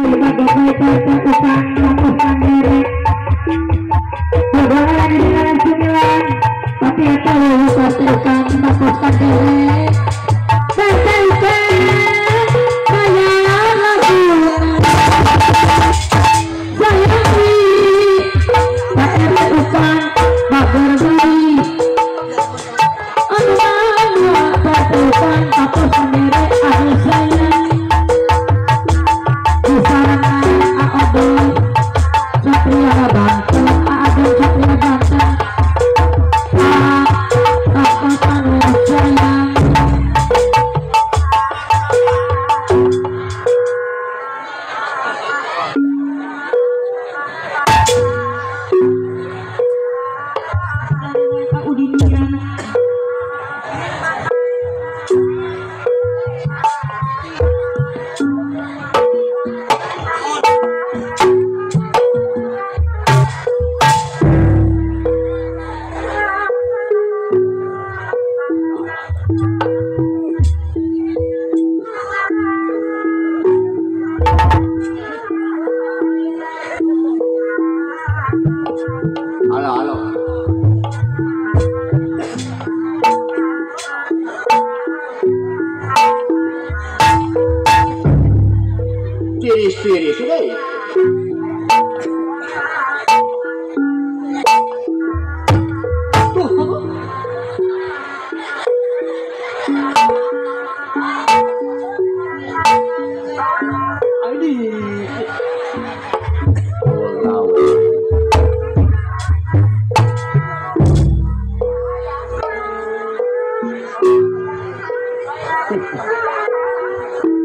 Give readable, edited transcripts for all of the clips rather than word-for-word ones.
Bagai partai utang tapos sendiri. Bodoh lagi dengan cemilan, tapi eta leuwih partai utang tapos sendiri. Partai utang bayar lagi. Sayang Pak utang bager beli. Anu partai utang tapos sendiri anu sayang. Tiris-tiris deh.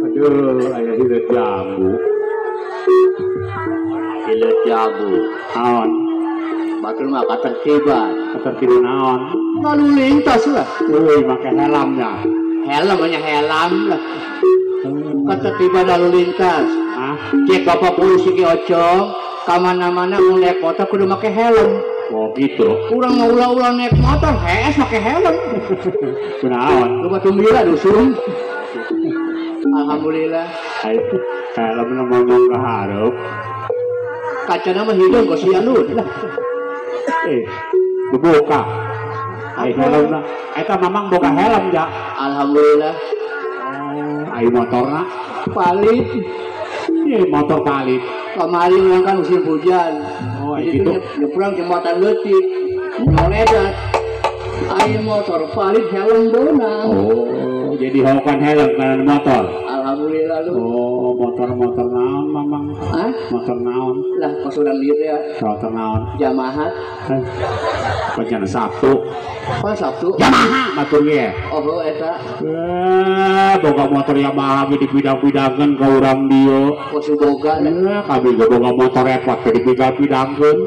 Aduh, ayah hilet jambu. Hilet jambu. Naon? Batur mah katertiban. Katertiban naon? Lalu lintas lah. Wih, make helmnya. Helm hanya helm lah. Katertiban lalu lintas. Hah? Cek bapak polisi ki ocong, kamana-mana mau naik motor kudu make helm. Oh gitu. Kurang mau ulah-ulah naik motor, hees make helm. Kunaon? Lupa tumbila dusun. Alhamdulillah. Helm ngomong ke hareup. Kacana mah hidung kok sia lu. Dibuka. Ai helmna. Eta mamang boga helm ja. Alhamdulillah. Ai motorna palit. Ieu motor palit. Kamari urang kan musim hujan. Oh, gitu. Nyebrang jembatan leutik. Nyoledat. Ai motor palit helm beunang. Oh, jadi hokan helm kana motor. Alhamdulillah lu. Oh, motor-motor naon mamang? Hah? Motor naon? Lah, kos urang dieu ya. Motor naon? Yamaha. Pancen Sabtu. Pan Sabtu. Yamaha batur ge. Oh, eta. Boga motor Yamaha ge dipidang-pidangkeun ka urang dieu. Kos boga. Kami ge boga motor repot ge dipidang-pidangkeun.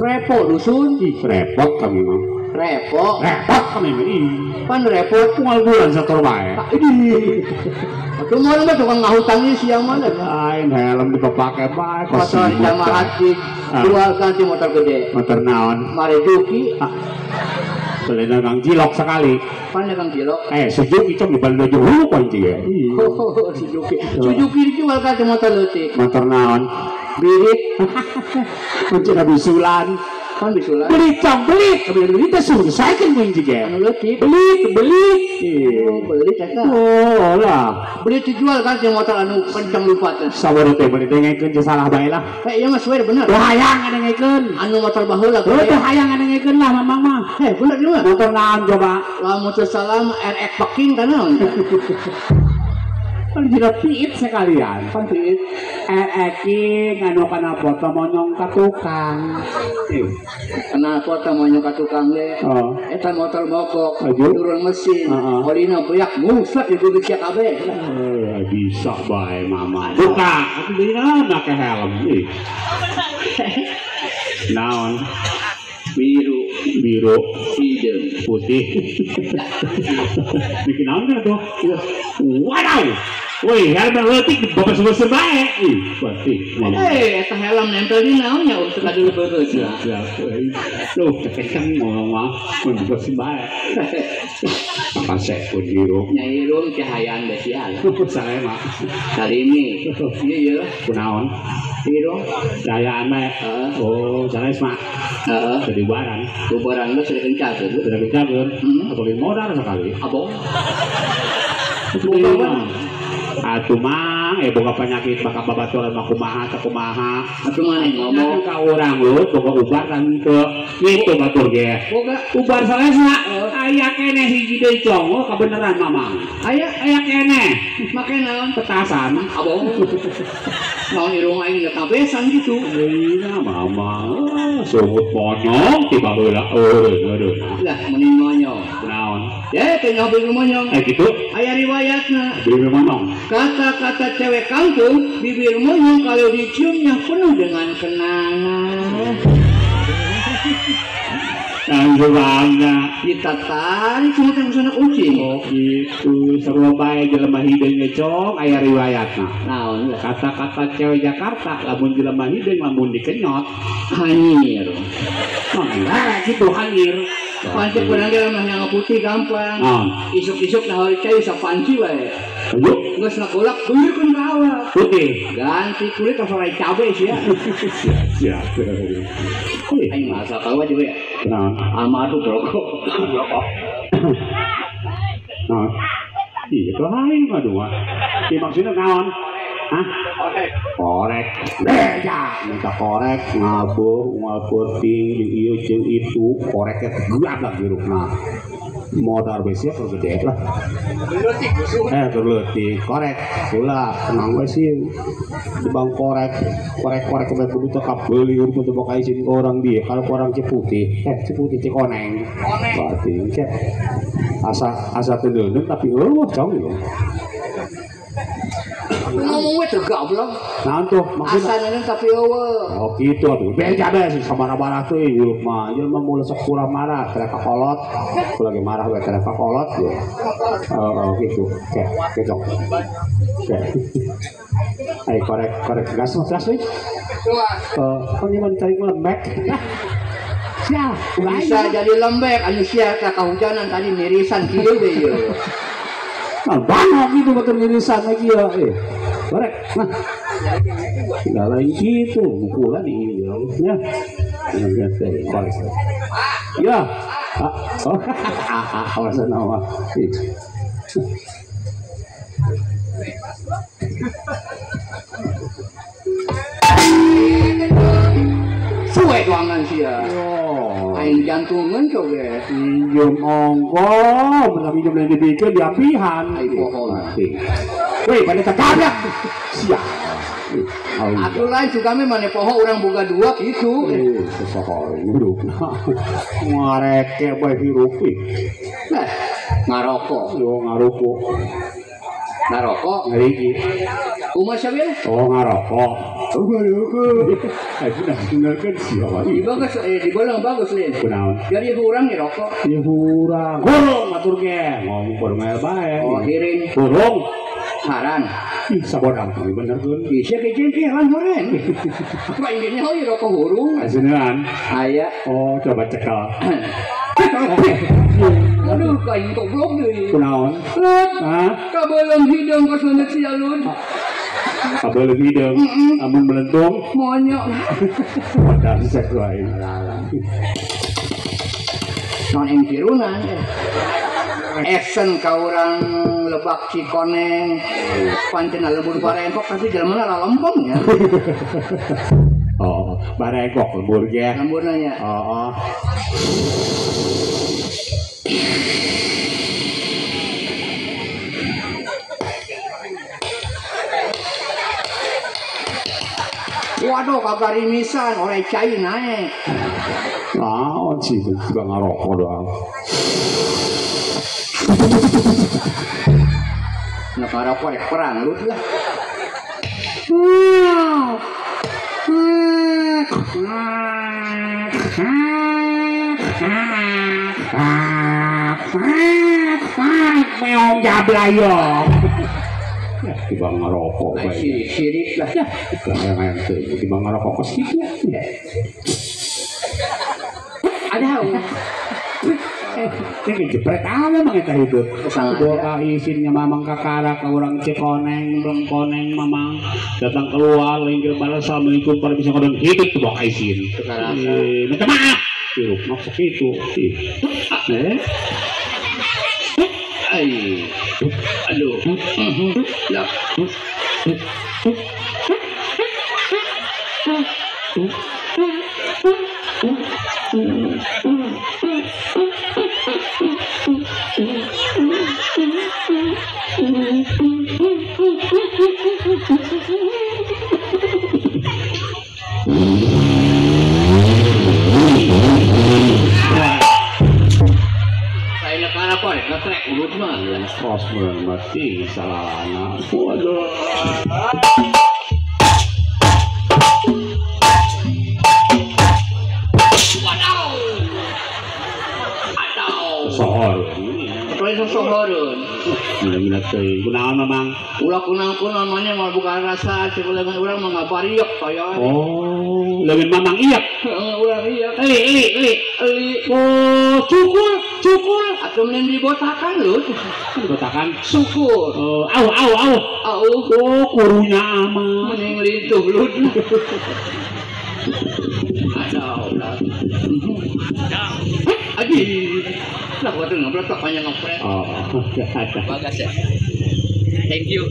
Repot dusun. Ih, repot kami mah. Repot. Repot kami mah. Pan repot unggal bulan sator bae. Atuh moal mah tukang ngahutang siang mana. Lain helm dipapake bae kos. Motor Yamaha jual ganti motor gede. Motor naon? Marijuki. Beli Kang Cilok sekali. Pan Kang Cilok. Suzuki cong di Bandung jauh kunci ya. Oh, Suzuki. Suzuki dijual ganti motor leutik. Motor naon? Birit. Kunci bisulan. Kan bisulan. Beli cong beli. Beli teh susah kan kunci ge. Anu leutik. Beli beli. Oh, beli eta. Oh lah. Beli dijual kan si motor anu kenceng lupatna. Sabar teh beli teh ngekeun jeung salah bae lah. Ieu mah swear bener. Teu hayang ngekeun. Anu motor baheula. Heuh teu hayang ngekeun lah mamang mah. Bener ieu mah. Motor naon coba? Lamun teu salah RX Peking kan naon. Kan jira piit sekalian. Pan piit. RX King anu kana foto monyong ka tukang. Kana foto monyong ka tukang ge. Oh. Eta motor mogok, turun mesin, olina beak musat dibubit sia kabeh. Bisa bae mama. Buka, atuh deui naon make helm. Naon? Biru, biru, hideung, putih. Bikin naon kan tuh? Waduh. Wih, helm leutik bebas-bebas bae. Ih, pasti. Eh, eta helm nempel di naon nya urut ka dulu beureus. Siap. Duh, kekenceng ngomong mah mun bebas bae. Pasek pun hirup. Nya irung cahayaan geus sia. Sae mah. Salimi. Ieu ye. Kunaon? Irung cahayaan bae. Oh, sanes mah. Heeh. Jadi bubaran. Bubaran geus sudah kencal tuh. Sudah kencal kan? Atau modal sekali. Abong. Atuh mang, boga penyakit bakal babaturan mah kumaha teh kumaha. Atuh maneh ngomong ka urang lu boga ubar kan teu. Kitu batur ge. Boga ubar salesna. Aya keneh hiji deui congol kabeneran mamang. Aya aya keneh. Make naon? Petasan. Abong. Naon irung aing da kabesan kitu. Iya mamang. Sungut monyong tiba heula eueuh eueuh. Lah meni monyong. Naon? Ya teh nyobi monyong. Eh kitu. Aya riwayatna. Bibir monyong. Kata-kata cewek kampung, bibir monyong kalau diciumnya penuh dengan kenangan. Tangguhanna. Kita tarik semua sana kucing. Oh gitu, seru bae jelema hideung ge cong aya riwayatna. Naon lah. Kata-kata cewek Jakarta lamun jelema hideung lamun dikenyot hanyir. Nah, gitu hanyir. Panci kurang ge mah yang putih gampang. Isuk-isuk nah hari cai sapanci wae. Ayo, geus ngagolak geuleukeun ka awak. Putih. Ganti kulit tos cabe sia. Siap. Aing masa kawa juga ya. Naon? Almarhum rokok. Rokok. Naon? Iya, tuh aing mah dua. Ieu maksudna naon? Hah? Korek. Korek. Beja, minta korek ngabuh unggal peuting jeung ieu jeung itu, koreknya tegablak hirupna. Modal besi keur gede lah. Leutik Leutik korek. Ulah tenang we sih. Bang korek, korek-korek kebe kudu teh kabeuli urut teh boka izin ke orang dia. Kalau orang Ciputih, Ciputih Cikoneng. Berarti ke asa asa teu neuneun tapi eueuh cong ieu. Ngomong we teu gablok. Naon tuh maksudna? Asa neuneun tapi eueuh. Oh gitu atuh. Beja bae sih sabaraha teh hirup mah. Jelema mah ulah sok kurang marah, tere kakolot. Aku lagi marah we tere kakolot ya. Oh gitu. Oke, cocok. Oke. Ayo korek korek gas gas we. Oh ini cari lembek. Sia, bisa jadi lembek anu sia ka kahujanan tadi mirisan kieu deui ieu. Nah, banyak gitu batur mirisan lagi ya. Korek. Nah. Enggak lain gitu, pukulan ini ya. Korek. Ya. Oh, awas nama. Suwe doangan sia. Aing jantungan coge. Pinjem ongko, bener pinjem lain dipikir diampihan. Ai bohong. Weh, pada tegablak. Sia. Atuh lain suka mah mane poho urang boga dua kitu. Sesokor hirupna. Ngareke bae hirup. Nah, ngarokok. Yo ngarokok. Ngarokok ngariki. Kumaha sia? Oh ngarokok. Oh ngarokok. Aku dah dengarkan siapa ini. Bagus, dibolong bagus lin. Kunaon? Jadi urang ngerokok. Ya urang. Hurung atur ge. Ngomong kurang bae. Oh hiring. Hurung. Haran. Ih sabodang tapi bener keun. Bisa kejengkelan horen. Apa inginnya hoi rokok hurung. Aseuneuan. Aya. Oh coba cekel. Aduh, kain goblok deui. Kunaon? Lut. Hah? Kabeuleum hideung kos leungeut sia lun. Kabeuleum hideung. Amun melentung monyok. Modal sek wae. Non ing kirunan. Action ka urang Lebak Cikoneng. Pancen lembur barengkok tapi jelema lalempong ya. Oh, barengkok lembur ge. Lemburna nya. Oh. Waduh, kagarimisan oleh cai naik. Naon sih juga ngarokok doang. Nah, ngarokok rek perang lu lah. Meong jablayong. Tibang ngarokok bae. Sirik lah. Hayang teh tibang ngarokok kos kitu. Ada. Ini jepret apa mang eta hidup. Doa izinnya mamang kakara ka urang Cikoneng, Blengkoneng mamang datang keluar linggir balas assalamualaikum para bisa kodon hidup tuh bawa izin. Minta maaf. Hirup maksud itu. Ai. Aduh. Lah. Kos mati salah anak. Waduh. Waduh. Aduh. Sohor. Sohorun. Minat teuing. Kunaon mamang? Ulah kunaon-kunaon mah moal buka rasa sebelah urang mah ngabariok toyo. Oh, leuwih mamang ieu. Heeh, urang ieu. Eli eli eli. Eli. Oh, cukul, cukul. Atuh mending dibotakan lho. Dibotakan syukur. Oh, au au au. Au. Oh, kurunya ama. Mending lintuh lho. Aduh, lah. Aduh. Lah waktu ngobrol tak banyak ngepret. Oh, bagas ya. Thank you.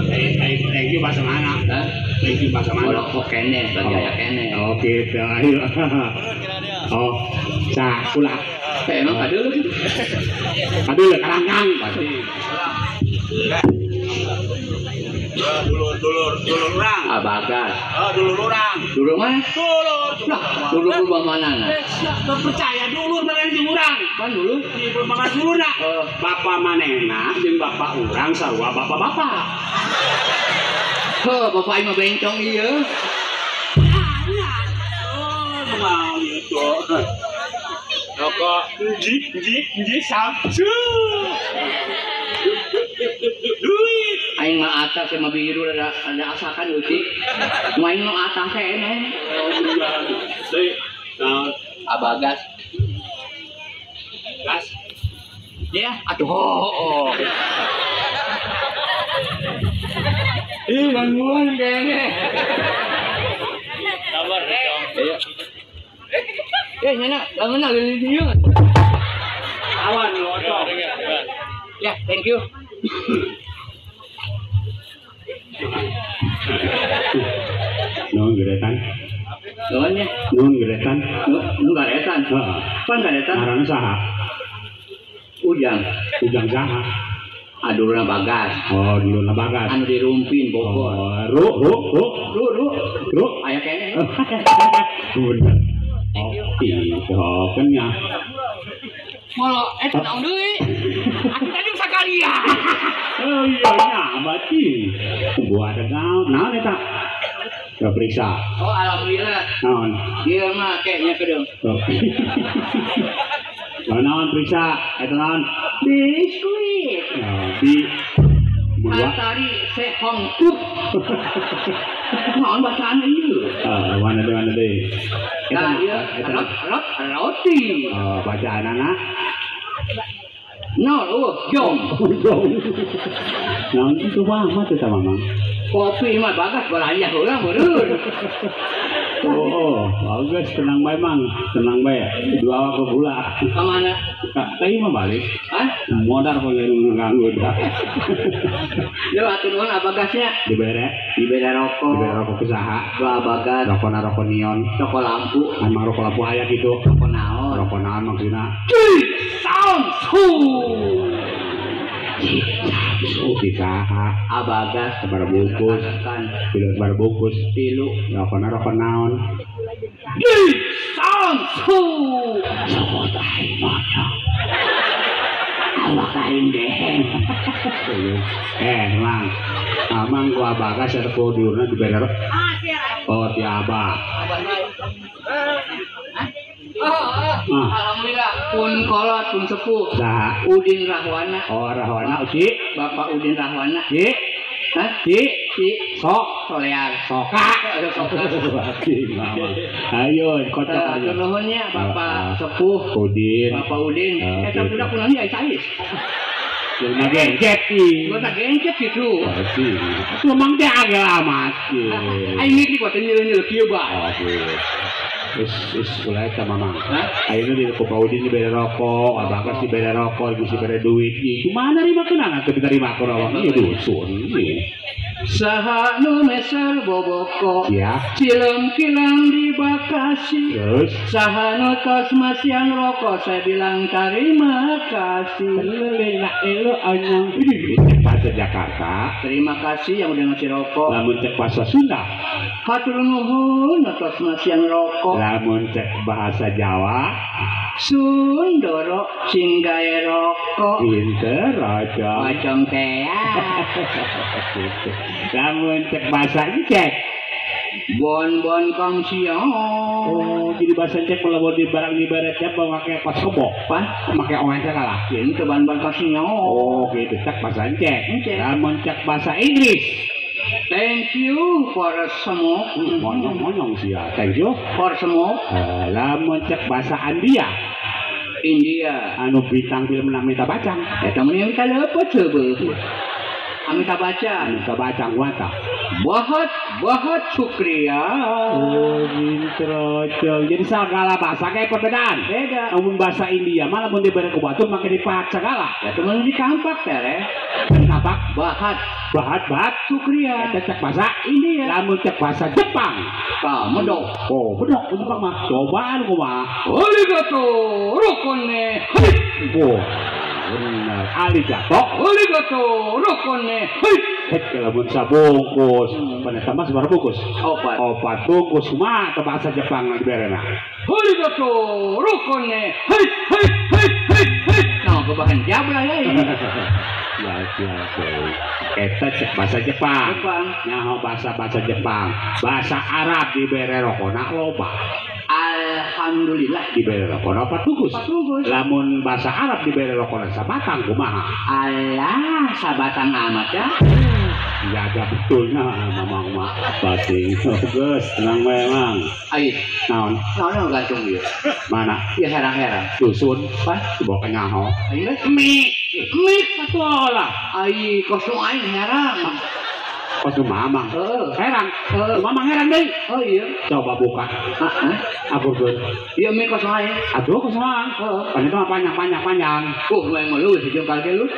Thank you bahasa mana? Thank you bahasa mana? Rokok kene, bagi aya kene. Oh, gitu. Ayo. Oh, sah ulah. Emang kadeuleuh gitu. Kadeuleuh karangkang pasti. Dulur dulur dulur urang. Ah bagas. Ah dulur urang. Dulur mana? Dulur. Lah, dulur rumah mana na? Percaya dulur mana jeung urang. Pan dulur di rumah dulurna. Bapak manehna jeung bapak urang sarua bapak-bapak. Heuh, bapak aing mah bencong ieu. Oh, mau gitu. Rokok nji nji nji samsu. Duit. Aing mah atas sama biru ada asakan eutik. Main mah atas kene. Deui. Naon? Abagas. Gas. Ya, aduh. Oh. Ih, gangguan kene. Sabar, dong. Iya. Eh, nyana, lamun leuleun dieu. Awan locok. Ya, thank you. Nuhun geretan. Nuhun ya. Nuhun geretan. Nuhun garetan. Heeh. Pan garetan. Ngaranna saha? Ujang. Ujang saha? Adulna Bagas. Oh, dulurna Bagas. Anu dirumpin Bogor. Oh, ru ru ru ru ru ru aya keneh. Bener. Thank you. Oh, kan ya. Malah eta naon deui? Aku tadi sakalian. Oh iya nya berarti. Buat naon naon eta? Udah periksa. Oh, alhamdulillah. Naon? Ieu mah kayaknya kedeung. Oh. Naon periksa? Eta naon? Biskuit. Oh, bi Matari sehong tuh. Naon bacaan ieu? Mana deui mana deui. Nah, ieu roti. Oh, bacaan anak. No, oh, jong. Jong. Naon itu amat eta mamang. Kopi mah bagas balanja heula meureun. Oh, bagus tenang bae mang, tenang bae. Dua awak ke gula. Ka mana? Tadi mah balik. Hah? Modar pengen nganggur dah. Yo atuh nuhun abagasnya. Dibere, dibere rokok. Dibere rokok ku saha? Dua abagas. Rokona rokok neon, rokok lampu. Emang rokok lampu aya gitu. Rokok naon? Rokok naon maksudna? Samsu. Samsu di saha? Abagas sabar bungkus. Tilu sabar bungkus. Tilu. Rokona rokok naon? Di Samsu. Sokot aing mah. Awak aing deh. Mang. Amang ku abagas eta ku dulurna dibere. Oh, ti abah. Oh, alhamdulillah. Pun kolot pun sepuh. Saha? Udin Rahwana. Oh Rahwana Uci. Bapak Udin Rahwana. Ci. Hah? Ci. Ci. Sok. Solear. Soka. Soka. Ayo kocok aja. Nuhunnya Bapak sepuh Udin. Bapak Udin. Eta budak kunaon ya ais. Jelema gencet ieu. Gua tak gencet gitu. Pasti. Atuh mang teh agak amat. Aing mikir kuat nyeuleun kieu bae. Wis ulah eta mamang. Ayeuna di ku Pak Udin dibere rokok, Abakas dibere rokok, geus dibere duit. Kumaha narima keunang atuh diterima ku rawang ieu dusun. Saha nu meser boboko. Ya. Cilem kilang di Bekasi. Terus saha nu tos masian rokok, saya bilang terima kasih. Cek bahasa Jakarta. Terima kasih yang udah ngasih rokok. Lamun cek bahasa Sunda. Hatur nuhun nu tos masian rokok. Lamun cek bahasa Jawa. Sundoro sing gawe rokok. Pinter aja. Pocong tea. Lamun cek bahasa Encek. Bon-bon kong siong. Oh, jadi bahasa Encek kalau di barang di baratnya memakai kos kebo. Apa? Memakai oen segala. Ini ke bon-bon kong siong. Oh, gitu cek bahasa Encek. Lamun cek bahasa Inggris. Thank you for smoke. Monyong-monyong sih ya. Thank you for smoke. Lamun cek bahasa India. India. Anu bintang film Amitabh Bachchan. Eta mun yang kita lepet seubeut. Amitabh Bachchan. Amitabh Bachchan wata. Bahut bahut syukriya. Oh, gitu. Jadi segala bahasa kayak perbedaan. Beda. Namun bahasa India malah mun dibere ku batur make dipahat segala. Ya teman di kampak tere. Kampak bahat bahat bahat syukriya. Eta cek bahasa India. Lamun cek bahasa Jepang. Tah medok. Oh, medok Jepang mah. Cobaan kumaha. Arigato rokone. Hai. Oh. Benar. Arigato. Arigato rokone. Hai. Hek lamun sabungkus. Paneta mah sabaraha bungkus? Opat. Opat bungkus kumaha teh bahasa Jepang diberena. Arigato rokone. Hai hai hai hai hai. Nah, kebahan jabra ya ini. Ya, ya, eta cek bahasa Jepang. Jepang. Nyaho bahasa-bahasa Jepang. Bahasa Arab dibere rokona loba. Alhamdulillah dibere rokona opat bungkus. Lamun bahasa Arab dibere rokona sabatang kumaha? Alah, sabatang amat ya. Jaga betulnya mamang mah. Bating. Geus, tenang we mang. Ai, naon? Naon gantung ieu? Mana? Ya herang-herang. Dusun, pan dibawa ke nyaho. Ayeuna mie. Mie atuh lah. Ai, kosong aing herang. Kos mamang. Herang. Mamang herang deui. Oh iya. Coba buka. Heeh. Aburkeun. Ieu mie kosong aing. Aduh kosong. Heeh. Panjang mah panjang panjang. Nu aing mah leuwih sejengkal ge lu.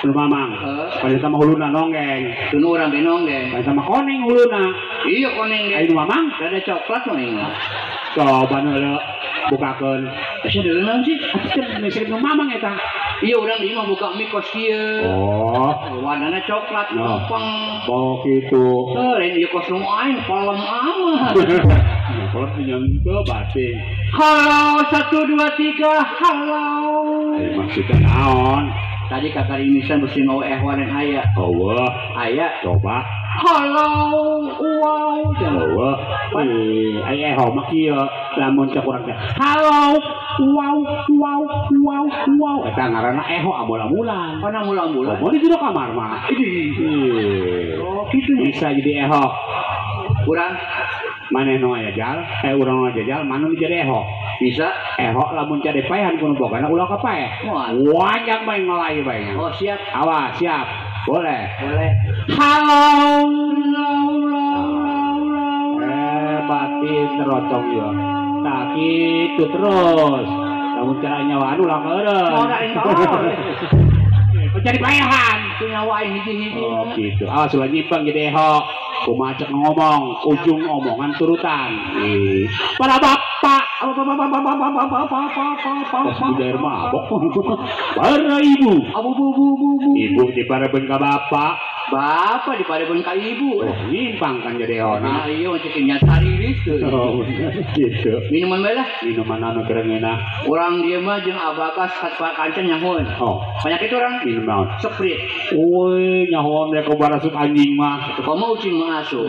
Nu mamang. Panjang mah huluna nonggeng. Nu urang ge nonggeng. Panjang mah koneng huluna. Iya koneng ge. Ai nu mamang rada coklat nu aing mah. Coba heula bukakeun. Asa deuleu naon sih? Atuh teh nu mamang eta. Iya urang ieu mah buka mie kos kieu. Oh, warnana coklat lempeng. Oh gitu. Heuh, lain ieu kos nu aing kolom amat. Kolom nyentuh bating. Halo 1 2 3 halo. Maksudnya naon? Tadi kakak imisan mesti mau ehwan dan aya. Oh, aya. Coba. Halo, wow. Oh, aya eho mah kieu lamun cek urang teh. Halo, wow, wow, wow, wow. Eta ngaranna eho amul-amulan. Oh, amul-amulan. Oh, di jero kamar mah. Oh, kitu bisa jadi eho. Urang maneh nu aya jal, urang nu jajal, mana nu jadi eho. Bisa eho lamun cari paehan kudu bogana ulah ka paeh. Wanjang bae ngelai bae. Oh, siap. Awas, siap. Boleh. Boleh. Halo. Batin terocong ieu. Tah kitu terus. Lamun cara nyawaan ulah keureun. Ora engkol. Cari paehan. Nyawa aing hiji-hiji. Oh, gitu. Awas ulah nyimpang jadi eho. Kumaha cek ngomong, ujung omongan turutan. Para bapak, pas budaya mabok. Para ibu, ibu diparebeun ka bapak, bapak diparebeun ka ibu. Oh, nyimpang kan jadi ehona. Nah, iya cek nyatariris teu. Oh, gitu. Minuman bae lah. Minuman anu keur ngeunah. Urang dieu mah jeung abakas kancan nyahoeun. Oh, banyak itu urang. Minum naon? Sprite. Woi, nyahoan rek barasuk anjing mah. Komo ucing mah asup.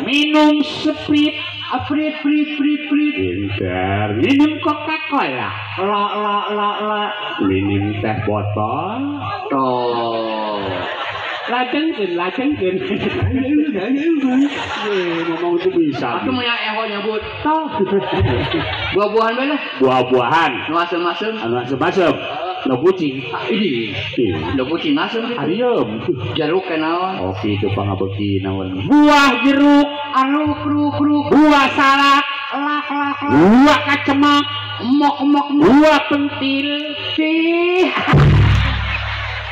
Minum Sprite. Prit prit prit prit. Pinter. Minum Coca-Cola. La la la la. Minum teh botol. Toh. Lajengkeun, lajengkeun. Ngomong itu bisa. Aku mau yang eho nyebut. Toh. Buah-buahan bae lah. Buah-buahan. Nu asem-asem. Anu asem-asem. Nu kucing. Ih, nu kucing asem gitu. Harieum. Jeruk kenaon. Oh kitu pangabeuki naon. Buah jeruk, Aruk ruk ruk. buah salak, Lak lak lak. buah kacemak, Mok mok mok. buah pentil. Sih.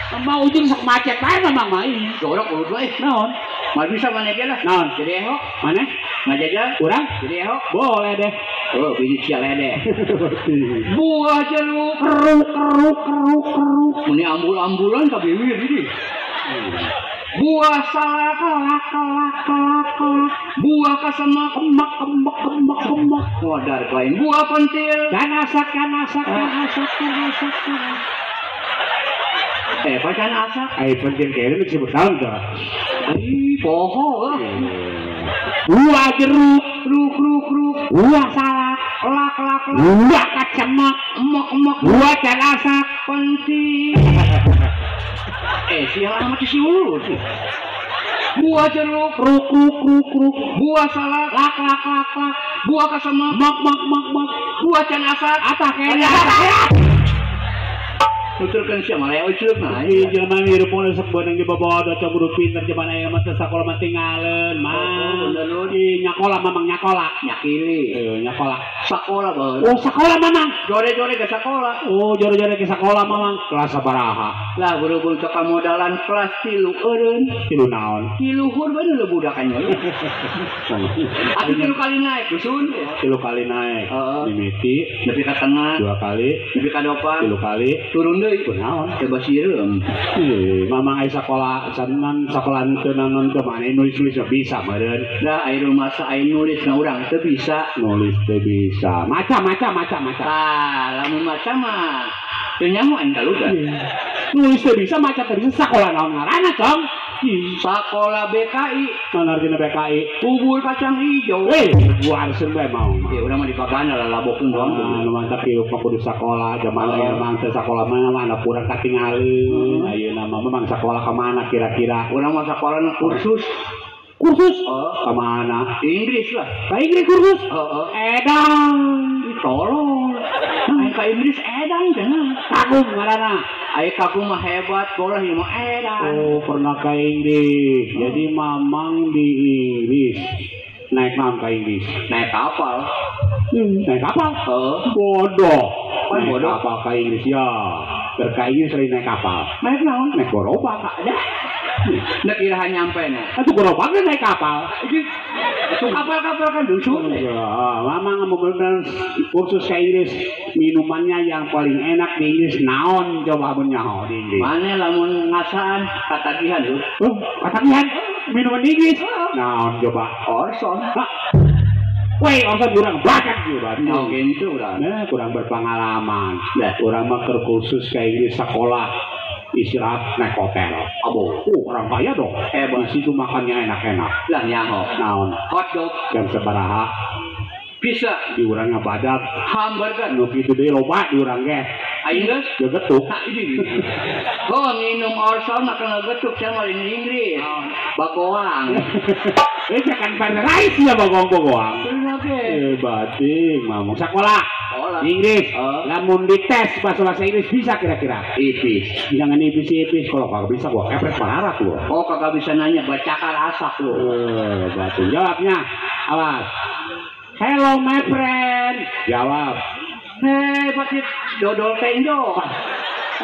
Mama ujung sok macet bae mamang mah. Ih. Jorok urut wae. Naon? Mah bisa mana ge lah. Naon? Jadi eho. Mana? Ngajajal. Urang? Jadi eho. Boleh deh. Oh, biji sia lede. Buah jeruk. Keruk keruk keruk keruk. Meni ambul-ambulan ka bibir ini. Buah salak, Kelak kelak kelak kelak. buah kasemak, Kemak kemak kemak kemak. modar lain buah pentil. Dan asak kan asak kan asak kan asak kan. Eh, pacan asak. Ai pentil kayaknya disebut naon tuh? Ih, poho. Buah jeruk, Ruk ruk ruk. buah salak, Lak lak lak. buah kacemak, Mok mok buah can asak. pentil. Eh, sial amat si ulur. Buah jeruk, Ruk ruk ruk ruk. buah salak, Lak lak lak lak. buah kasemak, Mak mak mak mak. buah can asak. Atah kayaknya. Nuturkeun sia mah leo ceuk nah. Ih, jelema hirup moal sok beunang di bobodo cok kudu pinter zaman aya mah teu sakola mah tingaleun mah. Oh, bener, Lur. Ih, nyakola mamang nyakola. Nyakili. Eh, nyakola. Sakola baheula. Oh, sakola mamang. Jore-jore ke sakola. Oh, jore-jore ke sakola mamang. Kelas sabaraha? Lah berhubung teu kamodalan kelas 3 eureun. Tilu naon? Di luhur bae nu budakan nya. Atuh 3 kali naik dusun. Tilu kali naik. Heeh. Mimiti Nepi ka tengah, dua kali, nepi ka dopan, tilu kali. turun deui. Kunaon? Coba sireum. Eh, mamang aya sakola sanan sakola teu naon teu mana nulis-nulis mah bisa meureun. Lah aya rumasa aya nulis na urang teu bisa. Nulis teu bisa. Maca maca maca maca. Tah, lamun maca mah teu nyaho aing kaludan. Nulis teu bisa, maca teu bisa, sakola naon ngaranna, Cong? Ih, Sakola BKI, naon artina BKI? bubur kacang hijau. Weh, buar bae mau. Ya urang mah dipagana lalabokeun doang. Ah, nu mantap hirup mah kudu sakola, zaman ayeuna mah teu sakola mah mana kurang katingaleun. Ayeuna mah memang sakola ka mana kira-kira? Urang mah sakola na kursus. Kursus Oh, ka mana? di Inggris lah. Ka Inggris kursus. Heeh. Edan. Ih, tolol. Aing ka Inggris edan cenah. Kagum ngaranna. Aing kagum mah hebat, bolah ieu mah edan. Oh, pernah ke Inggris. Jadi mamang di Inggris. Naik naon ke Inggris? Naik kapal. Naik kapal. Heeh. Bodoh. Kan Naik bodoh. kapal ke Inggris ya. Ke Inggris sering naik kapal. Naik naon? Naik gerobak. Dah. Nek iraha nyampe na. Atuh gerobaknya naik kapal. Itu kapal-kapal kan dusun. Ya, mamang mau bener kursus ke Inggris. Minumannya yang paling enak di Inggris naon coba mun nyaho di Inggris. Mana lamun ngasaan katagihan lu. Oh, katagihan minuman di Inggris. Naon coba? Orson. Hah? Weh, orson kurang bakat juga. Nyaho gitu urang. Nah, kurang berpengalaman. Lah. Orang mah keur kursus ke Inggris sekolah istirahat naik hotel. Abo. Orang kaya dong. Hebat. Di situ makannya enak-enak. Lah nyaho. Naon? Hot dog, Jam sabaraha pizza, di urangnya badak. hamburger. Nu kitu deui loba di urang ge. Aing geus. Geus getuk. Nah, ini. Oh, minum Orson makan getuk saya mah di Inggris. Bagoang. Eh, jangan pada rice ya bagong-bagoang. Bener ge. Eh, bating mamong sekolah. Sekolah. Di Inggris. Oh. Lamun dites bahasa Inggris bisa kira-kira. Ipis. Jangan ipis-ipis kalau kagak bisa gua kepret pararak lu. Oh, kagak bisa nanya, baca asak lu. Eh, bating jawabnya. Awas. Hello my friend. Jawab. Hei, pasti dodol tenjo.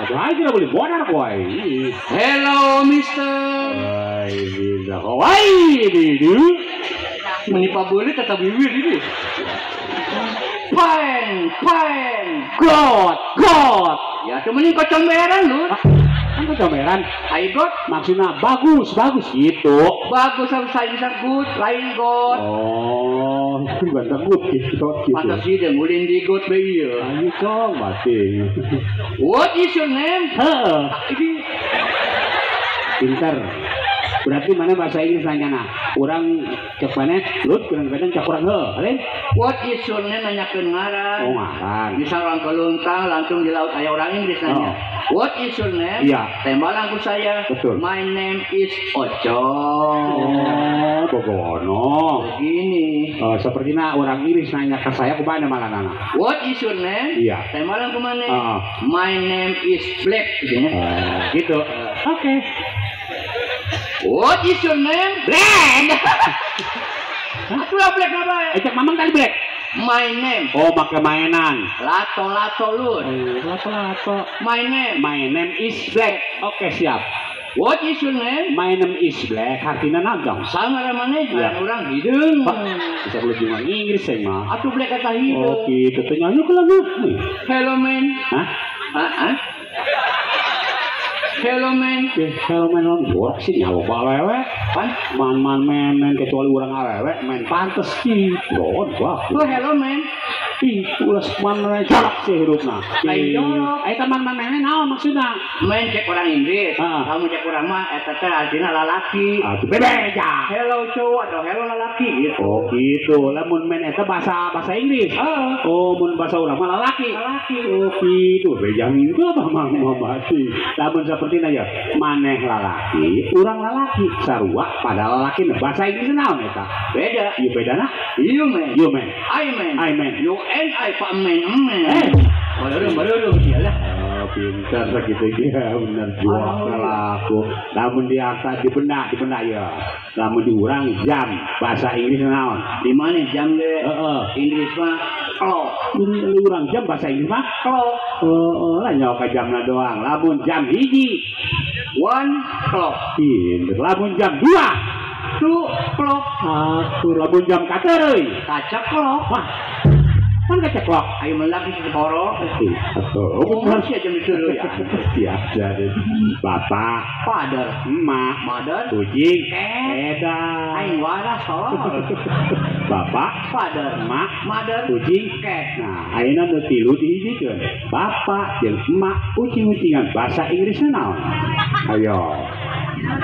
Aduh, aja tidak boleh bodar koy. Hello, mister. Ai, bisa. Wai, didu. Menipa beli tetap bibir ini. Fine, fine. God, God. Ya, cuman ini kocomberan lu. Kan kocomeran. I got Maksudnya bagus, bagus gitu. bagus sama saya bisa good, lain god. Oh, bukan tegut gitu. Gitu. Pantas sih dia ngulin di god be ieu. Ayo dong, bating. What is your name? Heeh, Ini pinter. Berarti mana bahasa Inggris nanyana? Urang cek mana? Lut kurang kadang cek urang heuh, lain? What is your name nanyakeun ngaran. Oh, ngaran. Misal orang keluntang langsung di laut aya orang Inggris nanya. Oh. What is your name? Iya. Tembalan ku saya. Betul. My name is Ocong. Oh, bogono. Begini. Oh, sepertinya orang Inggris nanya ke saya kumaha malanana. What is your name? Iya. Tembalan ku mana? My name is Black gitu. Gitu. Oke. What is your name? Black. Atulah Black apa? Cek mamang tadi Black. My name. Oh, make mainan. Lato-lato lu. Lato-lato. My name. My name is Black. Oke, siap. What is your name? My name is Black. Artinya naon, Jong? Sangar maneh, Ya. orang hideung. Pak, bisa belum Inggris saya mah. Atuh Black kata hideung. Oh, gitu. Teu nyanyi ke lagu. Hello man. Hah? Hah? Hello man. Hello man, jorok sih nyawa awewe. Pan? Man man men men kecuali urang awewe men pantes sih. Jorok wah. Oh, hello man. Ih, ulah man man jorok sih hirupna. Lain jorok. Eta man man men naon maksudna? Men cek orang Inggris. Ah. Kamu cek orang mah eta teh artina lalaki. Atuh bebeja. Hello cowok atau hello lalaki gitu. Oh gitu. Lamun men eta bahasa Inggris. Heeh. Oh, mun bahasa urang mah lalaki. Lalaki. Oh gitu. Bejang itu apa mang mah sih. Lamun sapertina ya, maneh lalaki, urang lalaki, sarua pada lalaki bahasa Inggris naon eta? Beda. Ieu bedana? You man. You man. I man. I man. You and I pak man. Man. Eh. Baru sialah. Oh, pintar sakitu ge bener jual laku. Lamun diangkat di benda ya. Lamun diurang jam bahasa Inggris naon? Di mana jam ge? Heeh. Inggris mah clock. Urang jam bahasa Inggris mah clock. Heeh, lah nyawa ka jamna doang. Lamun jam 1 1 clock. Pinter. Lamun jam 2 2 clock. Atuh lamun jam katereuy kaca clock. Wah. Kan kaca clock. Ayo melak di boro. Atuh, bener sih jam itu ya. Siap jadi. Bapak, father, emak, mother, kucing, eta. Aing waras tolol. Bapak, father, emak, mother, kucing, cat. Nah, ayeuna nu tilu dihijikeun. Bapak jeung emak ucing-ucingan bahasa Inggrisna naon? Ayo.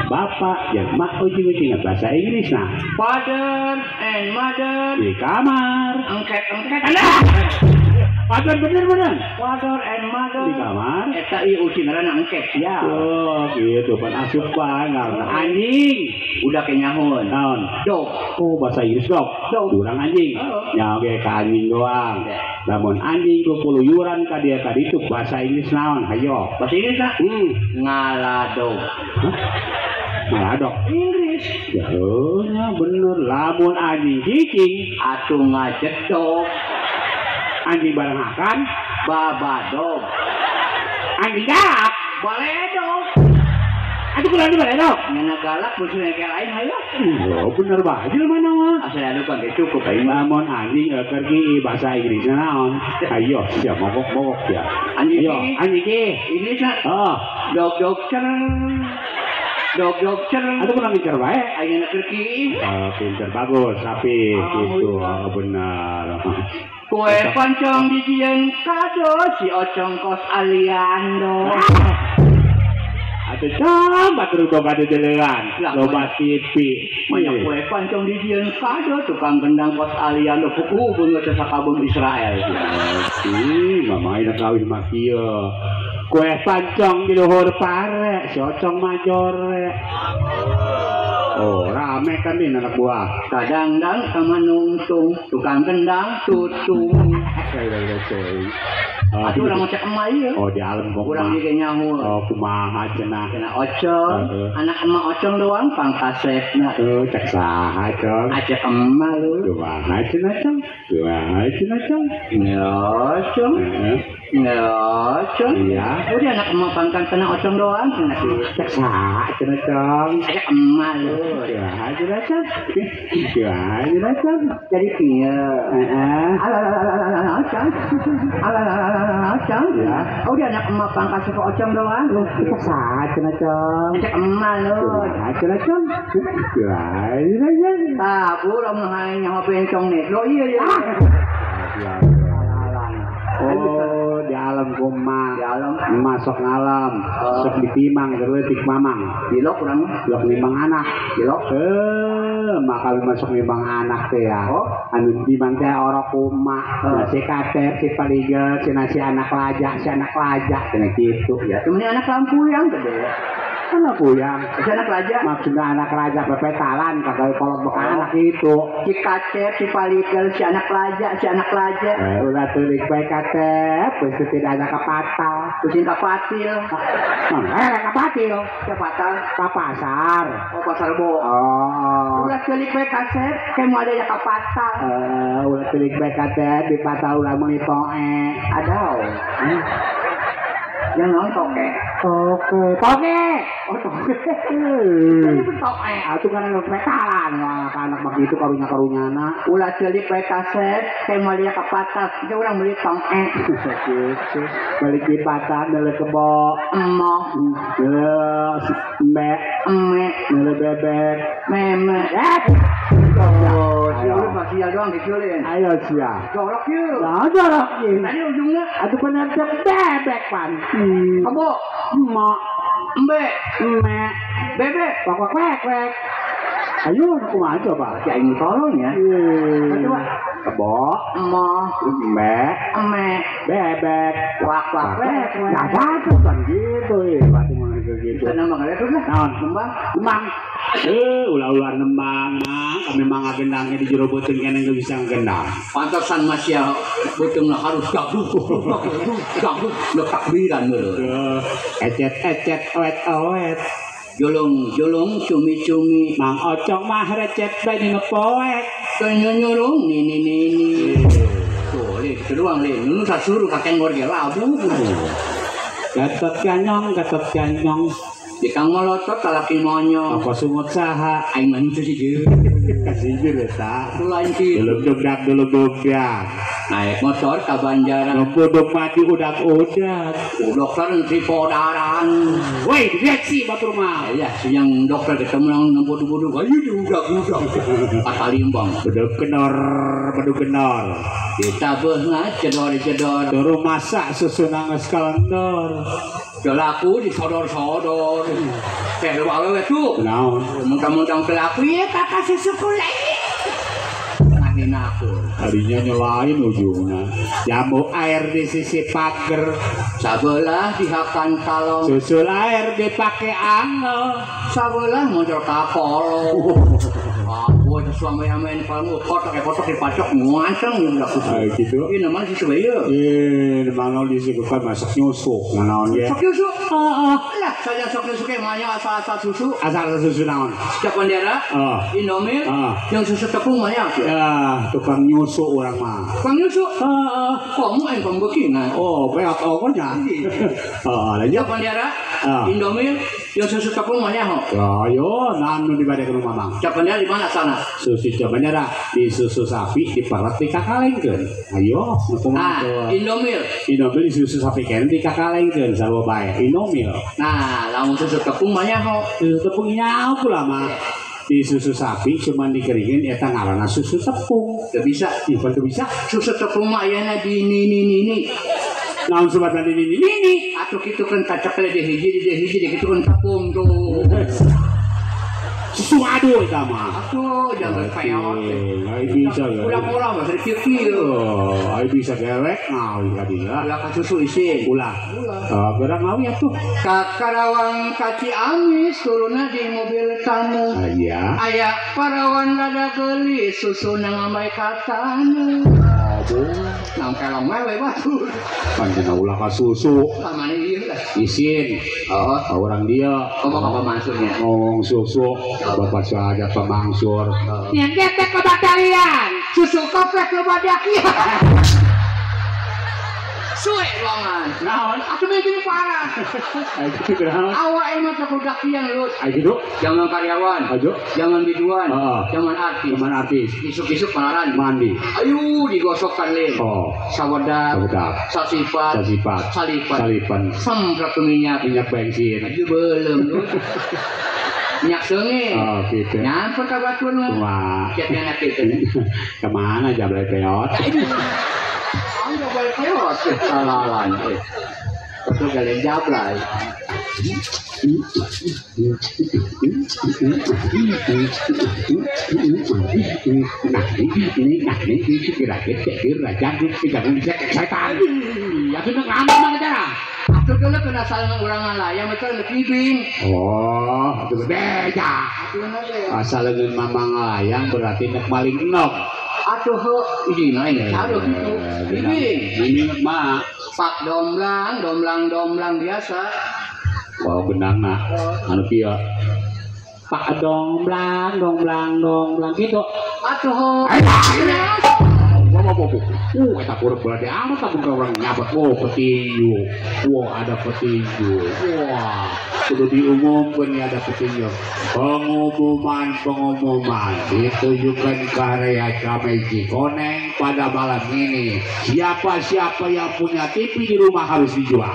Bapak jeung emak ucing-ucingan bahasa Inggrisna. Father and mother di kamar. Engket-engket. Alah. Father bener-bener. Father and mother di kamar. Eta ieu ucing ngaranna engket sia. Oh, gitu pan asup bae ngaranna anjing. Udah kenyahun. Naon? Dog. Oh, bahasa Inggris dog. Dog. Urang anjing. Oh. Nya oge ka anjing doang. Lamun anjing kukuluyuran ka dieu ka ditu bahasa Inggris naon? Hayo. Bahasa Inggris ah? Ngaladog. Hah? Ngaladog. Inggris. Ya, bener. Lamun anjing cicing atuh ngajedog. Anjing bareng akan babadog. Anjing galak baledog. Atuh kurang di baledog. Ngena galak musuhnya kayak lain hayo. Oh, bener bae mana mah. Asal anu kan cukup aing mah. Lamun anjing keur ki bahasa Inggrisna naon? Ayo sia mogok-mogok ya. Anjing ayo, anjing ki. Inggrisna. Heeh. Dog dog cer. Dog dog cer. Atuh kurang pinter bae. Aing keur ki. Oh, pinter bagus rapi gitu. Oh, bener. Kue pancong dijieun kado si Ocong kos Aliando. Atuh cong batur boga dedelean loba TV. Banyak kue pancong dijieun kado tukang gendang kos Aliando puku beungeut sakabung Israel. Ih, mama ina kawin mah kieu. Kue pancong di luhur pare, si Ocong mah jore. Oh, rame kan ini anak buah. Kadang-dang sama nungtung, tukang kendang tutung. Atuh urang ngocek emak ieu. Oh, di alam kok. Urang ge nyaho. Oh, kumaha cenah. Cenah Ocong, anak emak Ocong doang pangkasepna. Tuh, cek saha, Cong? Acek emak lu. Kumaha cenah, Cong? Kumaha cenah, Cong? Ya, Cong. Ya, Cong. Iya. Udah anak emak pangkan cenah Ocong doang cenah. Cek saha cenah, Cong? Acek emak lu. Kumaha cenah, Cong? Kumaha cenah, Cong? Jadi kieu. Heeh. Alah, Ocong. Alah, Ocong. Ya. Oh, dia anak emak pangkas ke Ocong doang. Cek saha cenah, Cong? Acek emak lu. Kumaha cenah, Cong? Kumaha cenah, Cong? Ah, bu, lamun hayang nyaho bencong nih. Lo iya ya. Oh, di alam kumaha? Di alam masuk ngalam, sok ditimang leutik mamang. Dilok urang lok nimang anak. Dilok. Maka masuk nimang anak teh ya. Oh, anu dimang teh orok kumaha. Si kater, si paligel, si nasi anak lajak, si anak lajak cenah kitu. Ya, temennya anak lampuyang gede. Anak puyang, si anak raja. Maksudnya anak raja pepetalan kagak kolot bukan anak itu. Si kacer, si paligel, si anak raja, si anak raja. Ulah tulik bae katep, geus tidak ada kapatal. Pusing kapatil. Kapatil. Kapatal. Ka pasar. Oh, pasar bo. Oh. Ulah tulik bae kasep, ke moal ada kapatal. Ulah tulik bae katep di patal ulah meuli toe. Adau. Yang non toke. Toke. Toke. Oh, toke. Ini toke. Atuh kan anu petalan anak begitu karunya-karunyana. Ulah celik bae kaset, teh moal ka patas. Dia urang meuli toke. Gitu. Balik di patat meuli kebo, emoh, embe, eme, meuli bebek, meme. Oh, siul masih doang diciulin. Ayo sia. Jorok yeuh. Nah, jorok yeuh. Tadi ujungnya atuh bener bebek pan. Kebo, emok, embe, eme, bebek, wak wak wek wek. Ayo kumaha coba? Si aing tolong ya. Coba. Kebo, emok, embe, eme, bebek, wak wak wek. Nah, satu kan gitu ya, berarti mah gitu. Bisa nambah ada tuh lah. Naon? Nembang. Nembang. Ulah-ulah nembang, mang. Kami mah ngagendangnya di jero beuteung keneh geus bisa ngagendang. Pantesan Mas ya beuteungna harus gaduh, gaduh, gaduh, takbiran leuh. Ecet-ecet, oet-oet. Jolong-jolong cumi-cumi. Mang Ocong mah recet bae dina poek. Nyurung nini nini. Tuh, le, keduang le, nu sasuruh ka kenggor ge labu. Gatot ganyong, gatot ganyong. Di kang molotot talaki monyong. Apa sungut saha? Aing mah henteu sih. Kasih eta. Lain kitu. Dulug dulug dulug. Naik motor ka Banjaran. Ngepuduk mati udak-udak. Dokter tripodaran. Woi, direksi batur mah. Ya, yang dokter ketemu nang nempo-nempo ayo diudak-udak. Patalimbang. Beduk kenor, beduk kenor. Ditabeuh ngacedor-cedor. Turu masak susu nangis kalendor. Pelaku disodor-sodor. Teh lu awewe tuh. Naon? Muntah-muntah pelaku ieu kakak susu kulai. Aku. Tadinya nyelain ujungnya. Jamu air di sisi pagar, sabelah dihakan kalong. Susul air dipakai angel, sabelah muncul kapol. Aku itu suami amen kamu kotak kotak dipacok nganceng udah gitu. Ini namanya si sebeya. Iya, mana disebutkan masak nyusuk, naon ya? Sok nyusuk. Heeh. Lah, saya sok nyusuk emangnya asal-asal susu. Asal-asal susu naon? Setiap bendera, Indomie, yang susu tepung banyak. Ya, tukang nyusuk orang mah. Tukang nyusuk? Heeh. Kamu yang pembekingan. Oh, peot ongkonya. Heeh, lanjut. Setiap bendera, Indomie, yang susu tepung banyak. Ayo, naon nu dibade ke rumah mang? Setiap bendera di mana sana? Susu bendera di susu sapi diperet dikakalengkeun. Ayo, nah, Indomie. Indomie di susu sapi kan dikakalengkeun sarua bae. Indomie. Nah, lamun susu tepung banyak kok. Susu tepung nyaho pula mah. Di susu sapi cuman dikeringin eta ngaranna susu tepung. Teu bisa, teu bisa. Susu tepung mah ayana di ni ni ni ni. Naon sebabna di ni ni ni? Atuh kitu kan kacekel di hiji di hiji di kitu kan tepung tuh. Susu adu eta mah. Atuh jangan peot. Ai bisa ya. Ulah-ulah mah sedikit. Oh, ai bisa dewek ngawi ka dia. Ulah ka susu isin. Ulah. Ulah. Gerang ngawi atuh. Ka Karawang ka Ciamis turunna di mobil tamu. Iya. Aya parawan rada geulis susuna ngambai ka taneuh. Aduh. Nang kelong we batur. Pancen ulah ka susu. Pamane ieu lah. Isin. Oh, orang dia. Ngomong apa maksudnya? Ngomong susu. Bapak saja pemangsur. Yang getek kebatalian. Susu koplek lebadakian. Suwe ruangan. Naon? Atuh bikin parah. Ayo gitu naon? Awak emang terkudakian lu. Ayo gitu. Jangan karyawan. Ayo. Jangan biduan. Jangan artis. Jangan artis. Isuk-isuk malaran. Mandi. Ayo digosokkan lin. Oh. Sawedak. Sawedak. Sasipat. Sasipat. Salipan. Salipan. Semprot minyak. Minyak bensin. Ayo belum lu. Minyak sengit. Oh, gitu. Nyampur ka batur mah. Wah. Kiat anak itu. Kemana jablay peot? bae peot halalan eh. Atuh galen jablay. Oh, itu berbeda. Asal dengan mamang layang berarti nek maling enog. Atuh ini lain aduh gitu. Ini mah pak domblang domblang domblang biasa. Oh benangna anu kieu. Pak domblang domblang domblang gitu. Atuh. Eta kurang berarti amat tak orang nyabat. Oh petinju. Wah ada petinju. Wah kudu diumumkan ya ada petinju. Pengumuman ditujukan ke area Camai Cikoneng pada malam ini. Siapa-siapa yang punya TV di rumah harus dijual.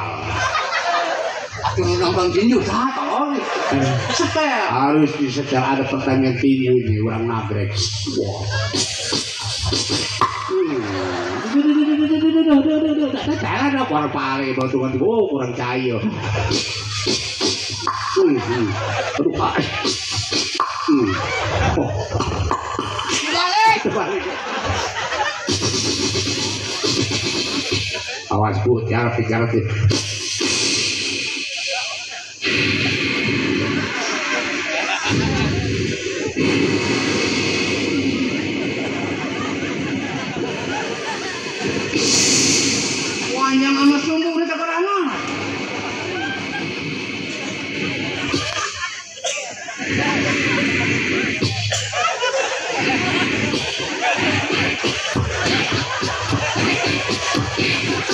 Nonton tinju, tolong. Setel. Harus disetel, ada pertanyaan tinju ini, orang nagrek. Wah. Ada pare batu oh kurang cair. Aduh, oh. Balik. Awas Bu, jarak. Panjang sama sumbu udah terkerana.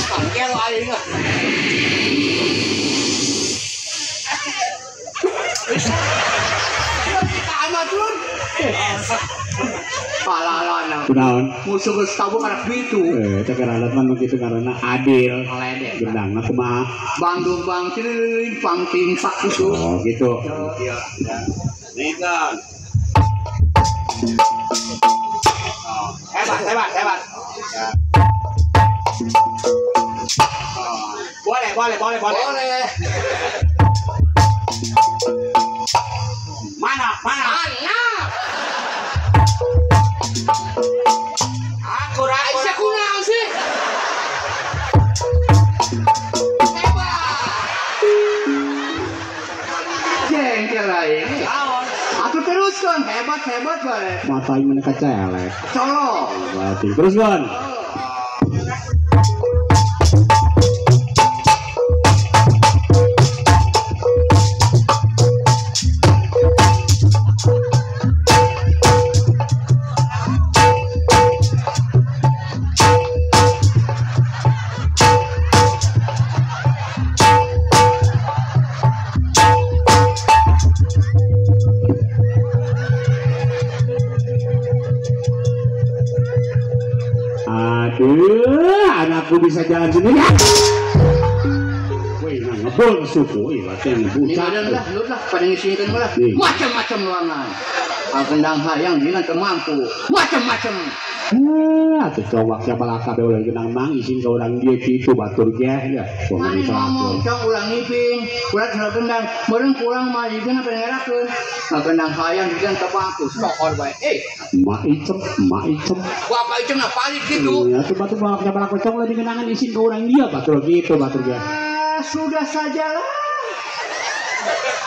Tangkel aing lah. Kunaon? Musuh geus tahu karena gitu. Teh karalat mah kitu karena adil. Gendangna kumaha? Bandung bang cililing pang tingsak gitu. Oh, gitu. Iya. Nikan. Hebat, hebat, hebat. Boleh, boleh, boleh, boleh. Boleh. Mana, mana? Mana? Aku Aisyah kunaon sih? Hebat. Jengkel aing. Aku teruskan hebat hebat bae. Mata aing mana kacelek. Colok. Berarti terus kan. Aduh, anakku bisa jalan sendiri. Wih, nah, ngebon suku, wih, berarti ngebucak. Ini lah, lu lah, pada ngisikan lah. Macam-macam ruangan. Kendang hayang, jinan termampu. Macam-macam. Atuh coba siapa laka be ulah genang mang isin ka urang dieu kitu batur ge ya. Mani ngomong cong ulang ngiping, ulah salah kendang, meureun kurang mah jigan apa ngerakeun. Nah kendang hayang jigan teu bagus, sokor bae. Mak icem, mak icem. Bapak icem na palit gitu. Atuh batur bawa siapa laka cong lagi genangan isin ka urang dieu batur gitu batur ge. Sudah sajalah.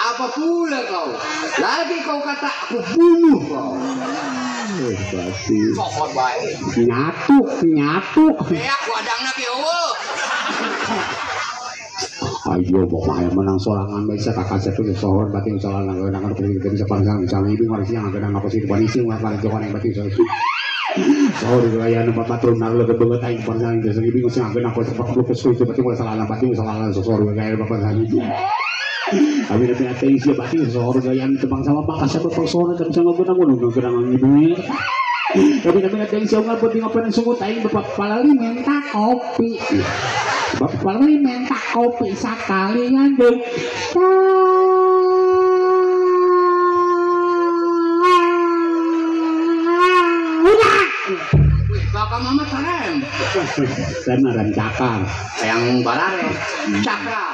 Apa pula kau? Lagi kau kata aku bunuh kau. Berarti sokor bae. Nyatuk, nyatuk. Aku adangna ki eueuh. Ayo pokoknya menang sorangan bisa kakak satu sohor batin sorangan nang nang bisa panjang misalnya ibu harus yang kadang apa sih polisi nggak paling jokan yang batin sohor. Sohor gaya nomor patron naruh ke banget aing panjang biasa ibu nggak sih aku sempat blok itu batin mulai salah batin salah sohor gaya bapak saya. Abi nabi atensi batin sohor gaya tebang sama pak kasih bapak sohor dan sama guna guna guna ibu. Tapi nabi atensi nggak buat ngapain sungut aing bapak palali minta kopi. Bapak palali minta kopi sekalian dong. Wih, bapak Ka mama sarem. Rem rem cakar. Yang barare. Cakra.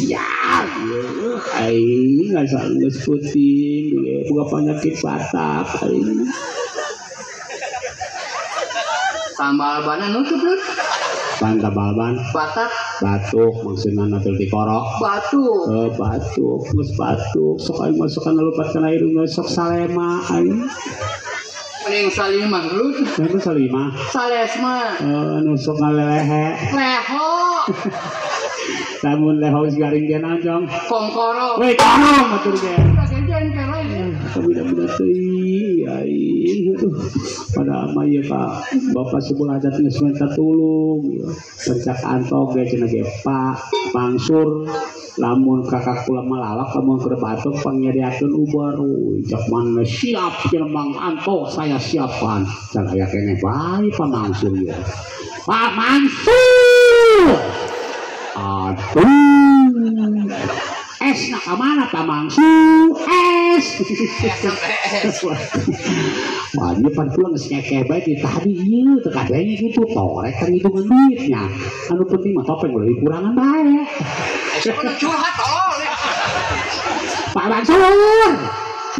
Ya, aing nggak geus puting, boga penyakit batak aing. Tambal banan nutup lu. Pan tambal ban. Batak. Batuk maksudna natul dikorok. Batuk. Batuk, geus batuk, sok aing masuk kana lupat kana irung sok salema aing. Mending salimah lu. Kenapa salimah? Salesma. Nu sok ngalelehe. Leho. Lamun leho geus garing ge naon, Cong? Kongkoro. Weh, korong atuh ge. Budak-budak teuing aing aduh. Padahal mah ieu ka bapak sebelah adat geus minta tulung ieu. Pencak antok ge cenah ge Pak Mangsur lamun kakak kula malalak lamun keur batuk pangnyadiakeun ubar. Cak mana siap cenah Mang Anto saya siapkan. Can aya keneh bae Pak Mangsur ieu. Pak Mangsur. Aduh. Es nak kemana Pak Mangsur? Es. Wah, dia pan pulang geus ngekeh bae di tadi ieu teu kadenge kitu torek kan hitungan duitnya. Anu penting mah topeng ulah dikurangan bae. Siapa nu curhat tolol. Pak Mangsur.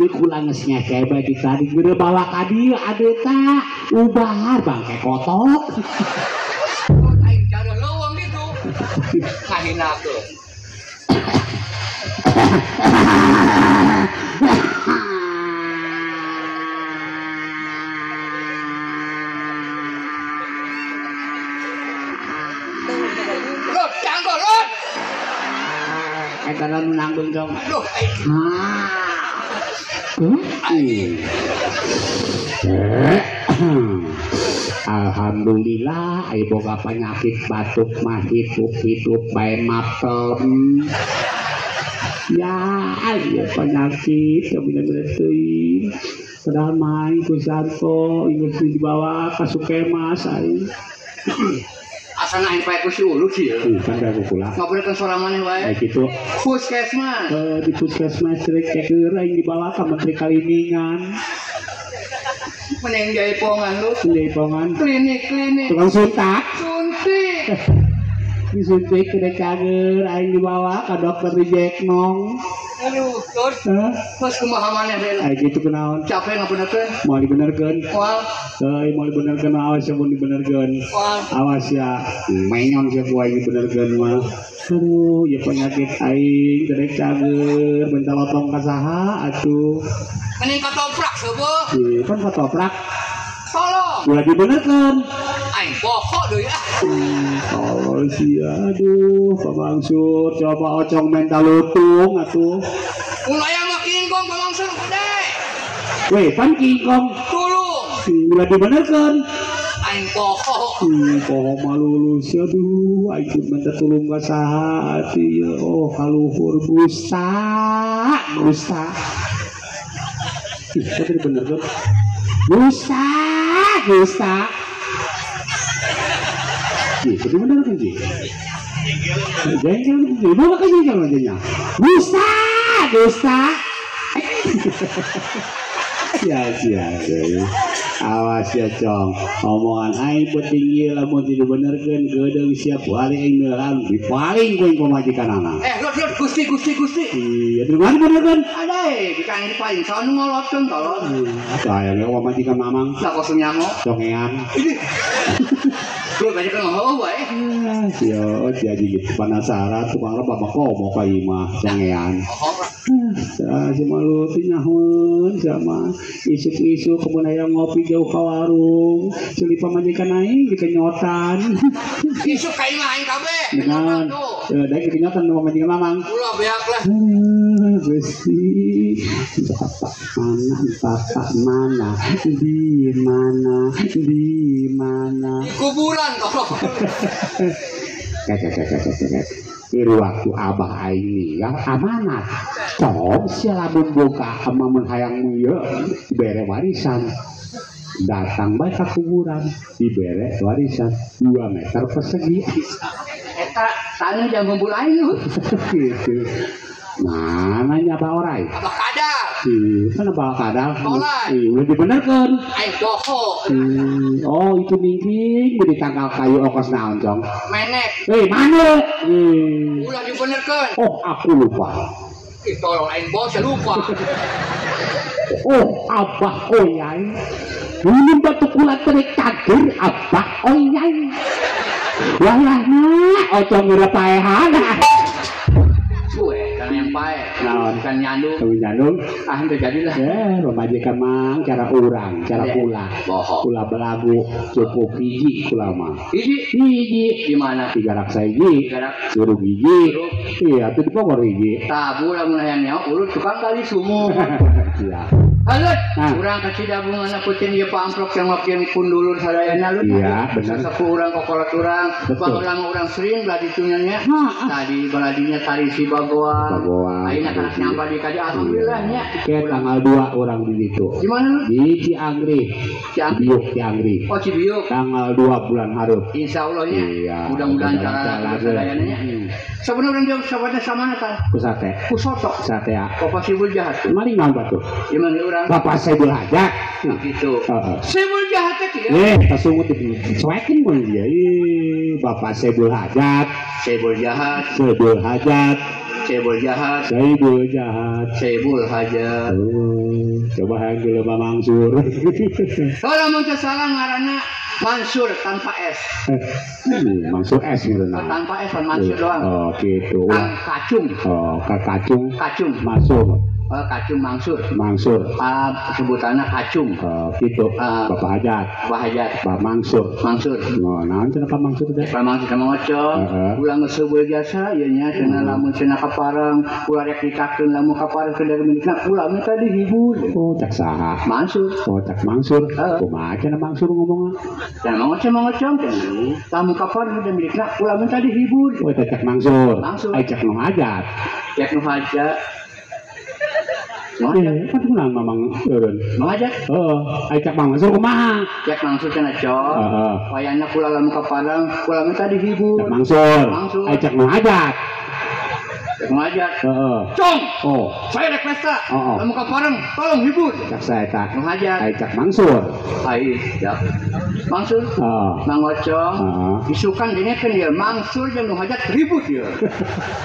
Ieu kula geus ngekeh bae di tadi geura bawa ka dieu adeuna ubar bangke kotok. Aing jadah leuweung kitu. Ngahinakeun. Loh, canggo, loh. Eta nu nanggung dong. Aduh, Alhamdulillah aya boga penyakit batuk mah hidup-hidup bae mapel. Ya, aya penyakit yang bener-bener teuing. Padahal mah aing ku Santo geus dibawa ka Sukemas aing. Asana aing pae ku si Ulu sih. Kan pae ku kula. Ngobrolkeun suara maneh wae. Aya kitu. Puskesmas. Di puskesmas rek keur aing dibawa ka Menteri Kaliningan. Mending jaipongan lu. Jaipongan. Klinik-klinik. Tukang suntak. Suntik. Disuntik gede cager aing dibawa ka dokter di Jeknong. Aduh, terus terus kumaha maneh deui? Aya kitu kunaon? Capek ngabenerkeun? Moal dibenerkeun. Moal. Euy, moal dibenerkeun awas ya mun dibenerkeun. Moal. Awas ya. Menyon sia ku aing dibenerkeun mah. Aduh, ieu penyakit aing gede cager bentar lotong ka saha atuh. Mending ketoprak seueuh. Ieu pan ketoprak. Tolong. Ulah dibenerkeun. Aing pokok deui ah. Tolol sia, aduh, Pak Mangsur, coba ocong menta lutung atuh. Ulah aya mah kingkong Pak Mangsur gede. Weh, pan kingkong. Tulung. Ulah dibenerkeun. Aing pokok. Poho malulus aduh, aing pun minta tulung ka saha atuh ieu. Oh, kaluhur gusta, gusta. Ih, kok dibenerkeun? Gusta, gusta. Ih, tapi bener kan, Ji? Jengkel, Ji. Bawa ke jengkel wajahnya. Gusta, gusta. Ya, ya, ya. Awas ya, Cong. Omongan aing penting ieu lamun teu dibenerkeun geudeung siap balik aing neulan dipaling ku aing pamajikanana. Lut, lut, Gusti, Gusti, Gusti. Iya, terus mana benerkeun? Ada, bika aing dipaling saha nu ngolotkeun tolong. Saya ge pamajikan mamang. Lah kosong nyango. Congean. Lu banyak kan ngomong wae. Sia, jadi gitu penasaran tukang rebah mah komo ka ieu mah congean. Si malu teh nyahoeun sama isuk-isuk kemun hayang ngopi jauh ka warung, ceuli pamajikan aing dikenyotan. Isuk ka imah aing kabeh. Dengan da dikenyotan pamajikan mamang. Ulah beak lah. Gusti, bapak mana, bapak mana, di mana, di mana? Di kuburan tolong. Kek. Iru waktu abah aing ninggal amanat. Cong sia lamun boga amun hayang ieu dibere warisan. Datang bae ka kuburan dibere warisan 2 meter persegi. Anu jangan ngumpul aing lu. Gitu. Mana nya Abah Orai? Abah Kadal. Ih, mana Abah Kadal? Tolai. Ih, udah dibenerkeun. Aing boho. Oh, itu mingking di tangkal kayu okos naon, Cong? Menek. Eh, mana? Ulah dibenerkeun. Oh, aku lupa. Ih, tolong aing bos lupa. Oh, Abah Oyai. Dulu batu kula terik cager Abah Oyai. Wah lah, nah, ocong ngira paehana. Gue kan yang pae, naon kan nyandung. Nyandung. Ah, henteu jadilah. Ya, pamajikan mang cara urang, cara kula. Kula belagu cukup hiji kula mah. Hiji? Hiji. Di mana? Tiga raksa hiji. Curug hiji. Iya, atuh di Bogor hiji. Tabu lamun hayang nyaho urut tukang kali sumur. Iya. Halut, urang ka Cidabungan putin ieu pamplok yang makin kundulur sadayana lut. Iya, bener. Sasapu urang kokolot urang, baheula urang sering belah ditunya nya. Tadi baladinya tari si Bagoa. Ayeuna kana nyampa di kadi alhamdulillah nya. Ke tanggal 2 urang di ditu. Di mana? Di Ciangri. Cibiuk Ciangri. Oh, Cibiuk. Tanggal 2 bulan hareup. Insyaallah nya. Iya. Mudah-mudahan cara sadayana nya. Sebenarnya urang jeung sahabatna samana tah? Ku sate. Ku soto. Sate ya. Bapak Sibul jahat. Maling naon batu? Di mana urang? Bapak Sibul hajat. Gitu. Sibul jahat teh kieu. Eh, tasungut dicuekin mun dia. Ih, Bapak Sibul hajat. Sibul jahat. Sibul hajat. Sibul jahat. Sibul jahat. Sibul hajat. Coba hayang jelema Mangsur. Kalau mun teu salah ngaranna Mansur tanpa S. Mansur S gitu nah. Tanpa S, Mansur doang. Oh, gitu. Kang Kacung. Oh, Kang Kacung. Kacung. Mansur. Oh, Kacung Mansur. Mansur. Sebutannya Kacung. Oh, gitu. Bapak Hajat. Bapak Hajat. Bapak Mansur. Mansur. Oh, naon cenah Pak Mansur teh? Pak Mansur sama ngocok. Ulah geus seubeuh jasa ieu nya cenah lamun cenah kapareng, ulah rek dikakeun lamun kapareng ke dari milikna ulah minta dihibur. Oh, cak saha? Mansur. Oh, cak Mansur. Kumaha cenah Mansur ngomongna? Cenah ngocok ngocok. Lamun kapareng ke milikna ulah minta dihibur. Oh, cak Mansur. Mansur. Ai cak nu hajat. Cak nu hajat. Iya, kan kunaon Mamang eureun. Nu hajat? Heeh, ai cak Mansur kumaha? Cak Mansur cenah cok. Heeh. Wayana kula lamun kapareng, kula minta dihibur. Cak Mansur. Mansur. Ai cak nu hajat. Cak nu hajat. Heeh. Cong. Oh. Saya rek pesta. Heeh. Lamun kapareng, tolong hibur. Cak saya eta. Nu hajat. Ai cak Mansur. Ai, ya. Mansur. Heeh. Mang Ocong. Heeh. Isukan dinekeun ieu Mansur jeung nu hajat ribut ieu.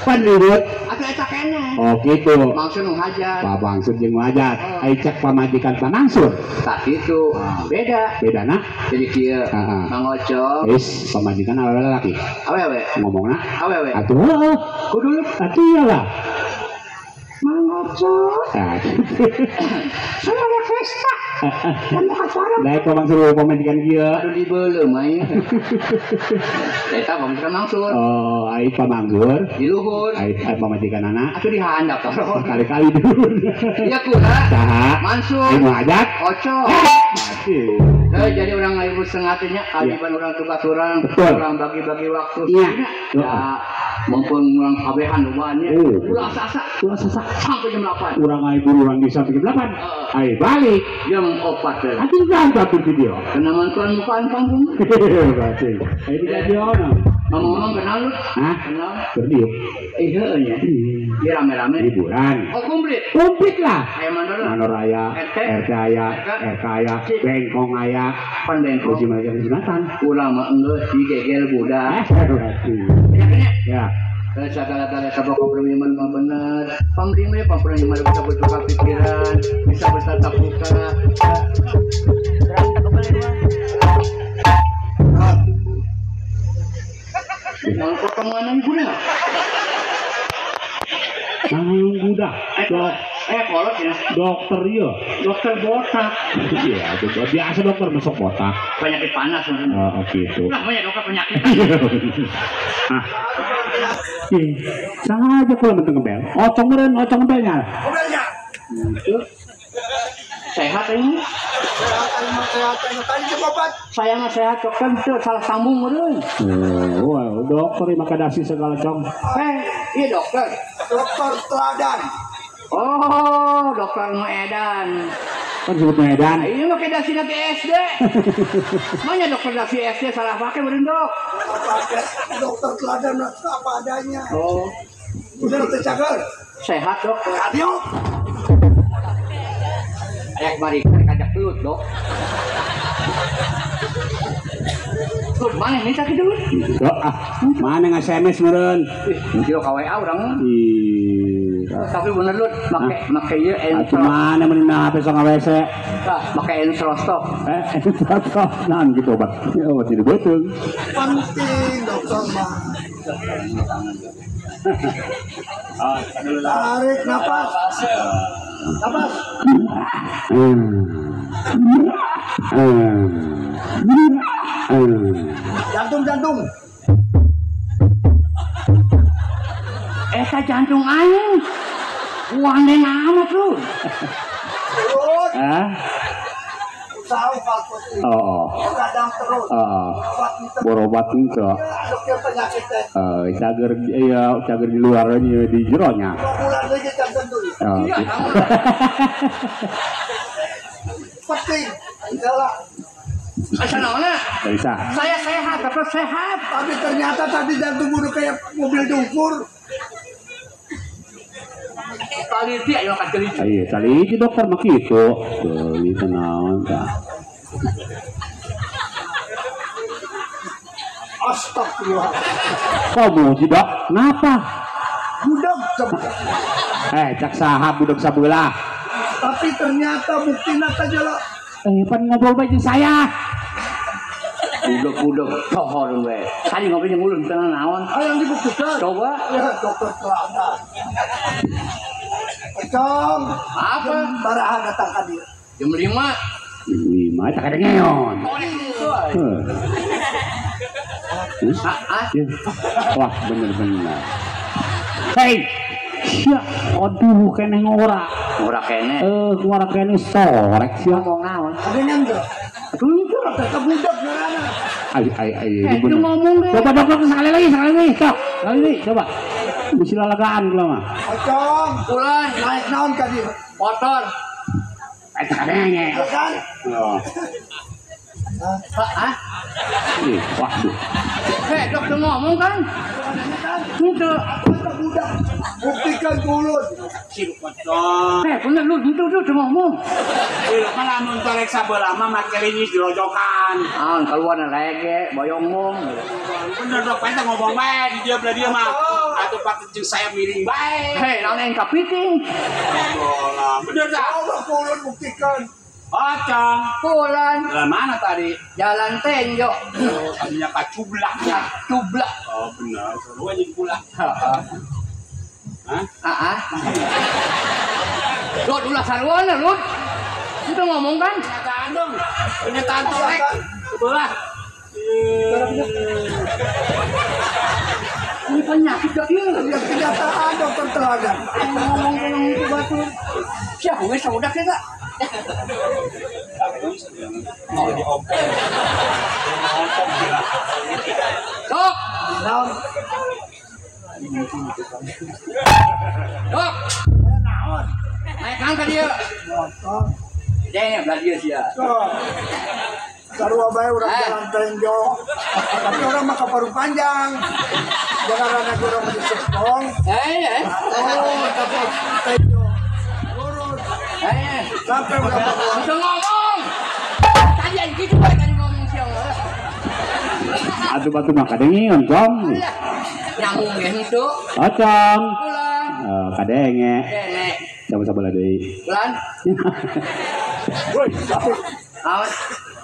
Pan ribut. Atuh eta keneh. Oh, gitu. Mansur nu hajat. Pak Mansur jeung nu hajat. Ai cak pamajikan Pak Mansur. Tak gitu. Beda. Bedana? Jadi kieu. Heeh. Mang Ocong. Geus pamajikan awewe lalaki. Awewe. Ngomongna? Awewe. Atuh heueuh. Kudu Atuh iyalah. Mang Ocong. Nah, Saya ada pesta. Lamun kapareng. Daek Pak Mansur pamajikan kieu. Aduh dibeuleum aing. Eta pamajikan Mansur. Oh, ai Pak Mansur. Di luhur. Ai pamajikan anak. Atuh di handap tolong. Kali-kali di luhur. Iya kula. Saha? Mansur. Ai nu hajat? Ocong. Mati. Jadi orang ibu sengatnya kaliban orang tugas orang, orang bagi-bagi waktu. Iya. Ya, mumpung orang kabehan lobaannya. Ulah asa-asa. Ulah asa sampai jam 8. Urang ai buru urang bisa sampai jam 8. Ai balik jam 4 teh. Atuh kan batur video. Kena mantuan mukaan panggung. Berarti. Ai di video na. Ngomong-ngomong kenal lu? Hah? Kenal. Berdiuk. Iya nya. Dia rame-rame. Hiburan. Oh, komplit. Komplit lah. Aya mandor. Mandor aya, RT aya, RK aya, bengkong aya. Pan bengkong. Musim aja sunatan. Urang mah enggeus digegel budak. Ya. Segala-gala sabab pemiman mah bener. Pamrime pamrime bisa bertukar pikiran, bisa bertatap muka. Nang potongan budak. Nang budak. Kolot ya. Dokter iya. Dokter botak. Iya, betul. Biasa dokter masuk botak. Penyakit panas maksudnya. Oh, gitu. Lah, banyak dokter penyakit. Ah. Salah aja kalau menteng ngebel. Ocong meureun, ocong ngebelnya. Ngebelnya. Itu. Sehat ini? Sehat, sehat. Saya mah sehat, dokter itu salah sambung meureun. Oh, dokter maka dasi segala cong. Iya dokter. Dokter teladan. Oh, dokter nu edan. Kan disebut Medan. Iya make dasi ke SD. Mana dokter dasi SD salah pakai meureun dok. Pakai dokter teladan apa adanya. Oh. Udah dokter cager. Sehat dok. Ayo. Ayak mari kajak belut dok. Lut mana nih sakit dulu? Dok ah, mana nge-SMS meureun? Ih, kira ka WA urang. Ih. Tapi bener lut, make ieu Atuh mana meureun HP sok nga-WC. Tah, make entrostop. Entrostop naon gitu obat. Obat tidak betul. Penting dokter mah. Tarik napas. Napas. Jantung jantung. Eta jantung aing. Wandeng amat lu. Hah? Usaha obat. Oh. Kadang terus. Heeh. Berobat henteu. Dokter penyakit teh. Cager iya, cager di luar aja di jeronya. 2 bulan lagi jantung dulu. Oh. Penting. Salah. Asa naonna? Bisa. Saya sehat, dokter sehat. Tapi ternyata tadi jantung udah kayak mobil dungkur. Taliti ayo ka teliti. Iya, taliti dokter mah kitu. Teliti naon tah. Astagfirullah. Kamu tidak? Kenapa? Budak sebelah. Cak saha budak sabelah. Tapi ternyata buktina saja lah. Pan ngobrol bae jeung saya. Budak-budak tohor we. Tadi ngobrol jeung ulun teu naon. Hayang dibuktikan. Coba. Ya, dokter teladan. Pecong. Apa? Baraha datang ka dieu. Jam 5. 5 tak ada ngeon. Wah, bener-bener. Hei. Sia, aduh keneh ngora. Ngora keneh. Ngora keneh sorek sia. Ngomong naon? Adengan teu. Aduh, itu kata budak ngaranna. Ai ai ai. Itu ngomong deh. Coba dok, sekali lagi, sok. Sekali lagi, coba. Bisi lalagaan kula mah. Pocong, pulang naik naon ka dieu? Motor. Eta kadenge. Kan? Oh. Hah? Ih, waduh. Hei, dokter ngomong kan? Itu budak. Buktikan mulut. Eh, bener lu itu tuh ngomong. Ieu mah lamun torek sabelah mah make linyis dirojokan. Ah, keluar lege, boyong mong. Bener dok, paling ngomong bae di dia belah dia mah. Atuh patut jeung saya miring bae. Hei, naon yang kapiting? Bener tak? Coba mulut buktikan. Ocong. Pulang. Jalan mana tadi? Jalan Tenjo. Oh, tadinya Pak Cublak ya. Cublak. Oh, benar. Seru aja pulang. Heeh. Hah? Heeh. Lut, ulah saruana, Lut. Itu ngomong kan? Kenyataan dong. Kenyataan torek. Sebelah. Ini penyakit dok ieu. Ya kenyataan dokter teladan. Ngomong-ngomong itu batu. Siapa geus saudak ya, Kak? Dok. Dok. Naon? Naik nang ka dieu. Dene belah dieu sia. Sarua bae urang jalan Tenjo. Tapi orang mah kaparu panjang. Jangan rana urang mah disepong. Oh, tapi Tenjo. Lurus. Sampai udah bisa ngomong. Tadi yang gitu bae tadi ngomong siang. Atuh batu mah kadengeun, Cong. Nyambung ge henteu. Ocong. Pulang. Oh, kadenge. Kadenge. Coba-coba deui. Pulang. Woi, awas.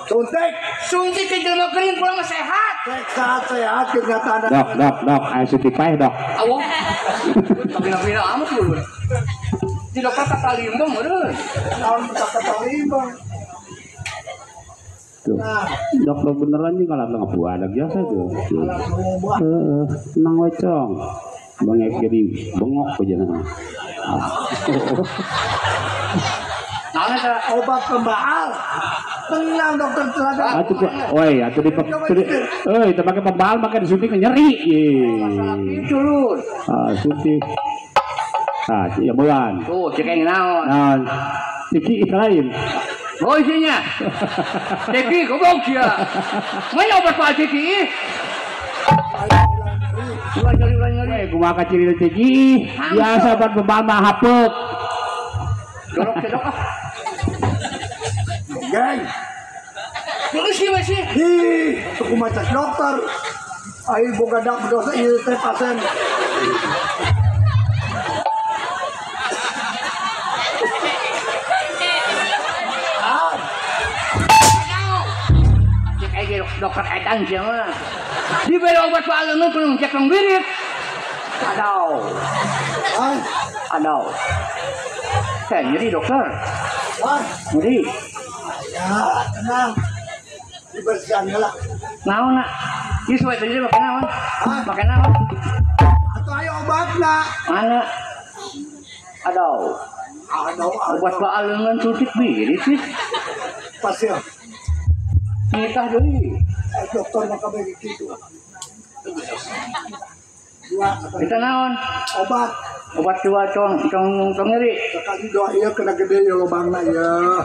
Suntik. Suntik ke jelema kering pulang mah sehat. Sehat, sehat kenyataan. Dok, dok, dok, aya suntik paeh, Dok. Awo. Pina-pina amat lu. Di dokter kata limbang meureun. Naon kata limbang. Tuh. Dok, dok beneran nih kalau ngebuadak biasa tuh. Heeh, tenang we, Cong. Bengek jadi bengok aja nah. Naon eta? Obat pembaal. Tenang dokter teladan. Atuh, oi, atuh di euy, teu make pembaal make disuntik nyeri. Masalah kitu lur. Ah, suntik. Ah, ya bulan. Tuh, cek yang naon. Naon. Ciki lain. Oh isinya. Ceki goblok sia. Mana obat Pak Ceki? Ulah nyeri. Kumaha ciri Ceki? Biasa ban pembal mah hapeuk. Dorok cedok ah. Geng. Terus sih masih. Hi, kumaha dokter. Ai boga dak dosa ieu teh pasien. Dokter edan sia mah. Diberi obat soal leungeun kudu cek rong birit. Aduh. Aduh. Teh nyeri dokter. Nyeri. Ya, tenang. Dibersihan heula. Naon nak? Ieu suwe tadi make naon? Make naon? Atuh aya obatna. Mana? Aduh. Aduh. Obat soal leungeun suntik birit sih. Pasti. Nitah deui. Dokter maka begitu. Dua. Kita naon? Obat. Obat dua cong cong nyeri. Sekali doa ieu kena gede ya lobangna ya.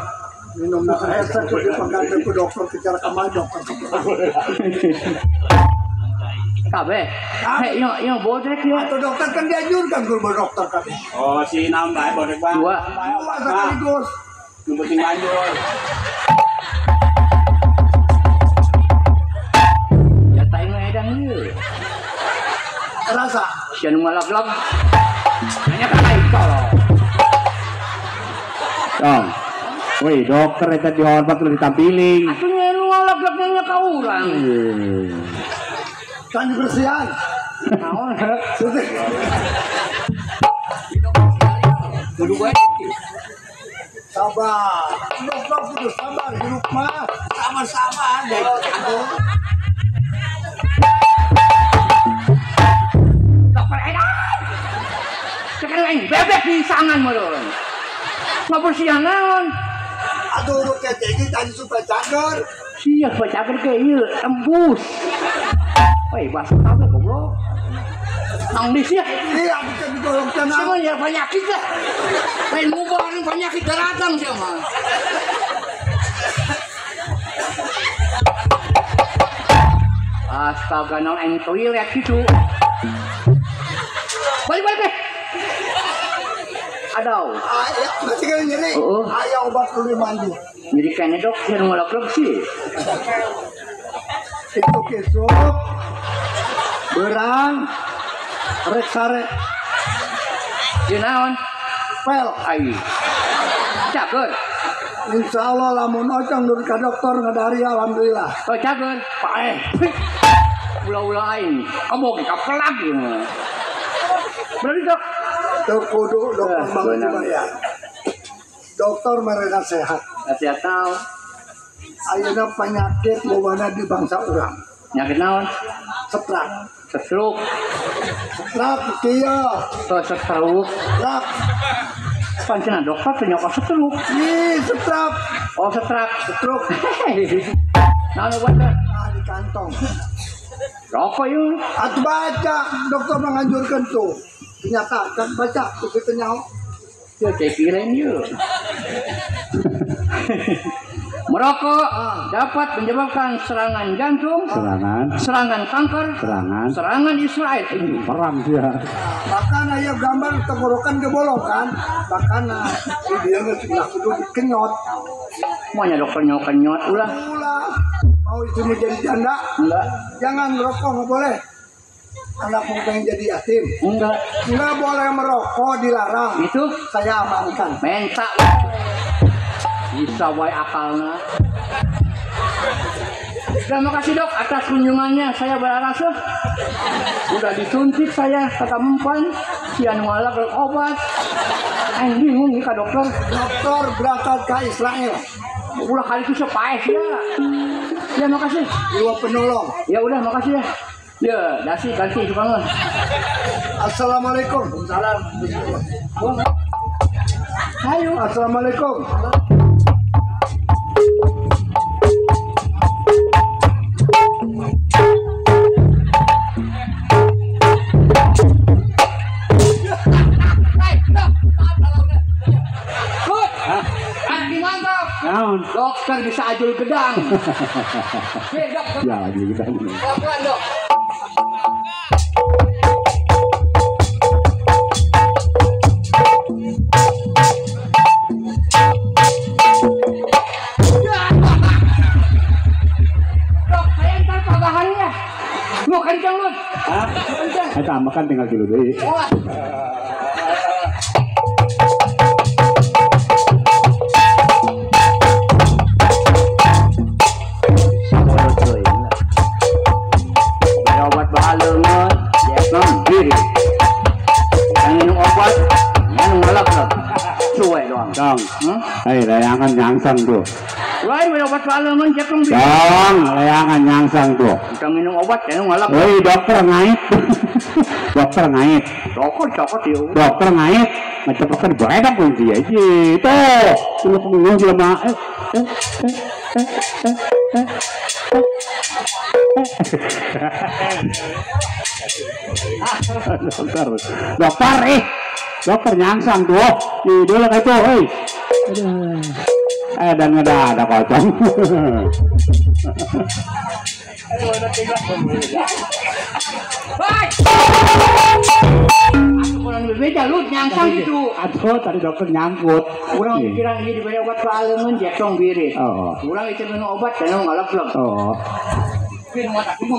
Minum na hese kudu dipanggil ku dokter secara kamar dokter. Kabeh. Hei, yo bodrek yo. Atau dokter kan dianjurkan ku dokter kabeh. Oh, si nambah bodrek bang. Dua. Dua sekaligus. Nu penting manjur. Rasa sia nu ngalaglag nanya ka lain tolong. Tong. Woi, dokter eta dihormat lu ditampiling. Atuh nu ngalaglag nanya ka urang. Kan dibersihan. Naon? Kudu bae. Sabar. Dokter kudu sabar hirup mah. Sabar-sabar deh. Dokter edan. Sekarang aing bebek di sangan meureun. Ngabersihan naon? Aduh urut teh ini tadi supaya cager. Sia supaya cager ke ieu tembus. Woi, basuh kabeh goblok. Nang di sia. Iya, aku teh digolong cenah. Sia mah ya penyakit lah. Lain mubah penyakit datang sia mah. Astaga, naon aing toilet gitu. Balik-balik deh. Aduh. Aya, masih kena nyeri. Aya obat dulu mandi. Nyeri kayaknya dok, yang ngelak-lak sih. Itu kesuk, berang, rek sare. Ieu naon? Pel. Ai. Cager. Insya Allah lamun ocong nur ka dokter ngadari alhamdulillah. Oh cager. Paeh. Ulah-ulah aing. Kamu kapelak ieu. Berarti dok. Teu kudu dokter bangun dibayar. Dokter mereka sehat. Sehat tahu. Ayeuna penyakit lobana di bangsa urang. Penyakit naon? Stroke. Stroke. Stroke kieu. Oh, stroke. Stroke. Pancen dokter teh nyokot stroke. Ih, stroke. Oh, stroke. Stroke. Naon obatna? Ah, di kantong. Rokok yuk. Atuh baca, dokter menganjurkan tuh. Ternyata kan baca, tuh kita nyaho. Ya cekiren yuk. Merokok dapat menyebabkan serangan jantung, serangan kanker, serangan Israel. Ini perang dia. Bahkan aya gambar tenggorokan gebolong kan, bahkan dia nggak kudu kenyot. Semuanya dokter nyok kenyot ulah. Ulah. Mau itu menjadi janda? Enggak. Jangan merokok nggak boleh. Anak mau pengen jadi yatim? Enggak. Enggak boleh merokok dilarang. Itu? Saya amankan. Minta. Bisa wae akalna. Terima kasih dok atas kunjungannya. Saya berarasa. Udah disuntik saya kata mempan. Sian wala berobat. Aing bingung nih ka dokter. Dokter berangkat ke Israel. Ulah kali itu sepaeh ya. Ya makasih. Dua penolong. Ya udah makasih ya. Ya, dasi ganti banget. Assalamualaikum. Salam. Ayo. Assalamualaikum. lajul gedang. Ya lajul gedang. Pelan-pelan dok. Dok, saya ntar pagahannya. Lu kencang lu. Hah? Eta makan tinggal dulu deui. Wah. Dong, hei layangan nyangsang tuh. Lain minum obat baleungeun ceklong bi. Dong, layangan nyangsang tuh. Kita minum obat ya ngalap. Hei dokter ngait. Dokter ngait. Cokot cokot yuk. Dokter ngait. Ngecepekan beredok kunci aja. Tuh, lu pengeluh jelema. Dokter. Dokter dokter nyangsang tuh. Di dulu itu, hei. Dan ada kocong. Baik. Aku kurang berbeda lu nyangsang gitu. Aduh, tadi dokter nyangkut. Urang pikiran ieu diberi obat baleungeun jektong biris. Oh. Urang itu minum obat dan ngalap-lap. Oh.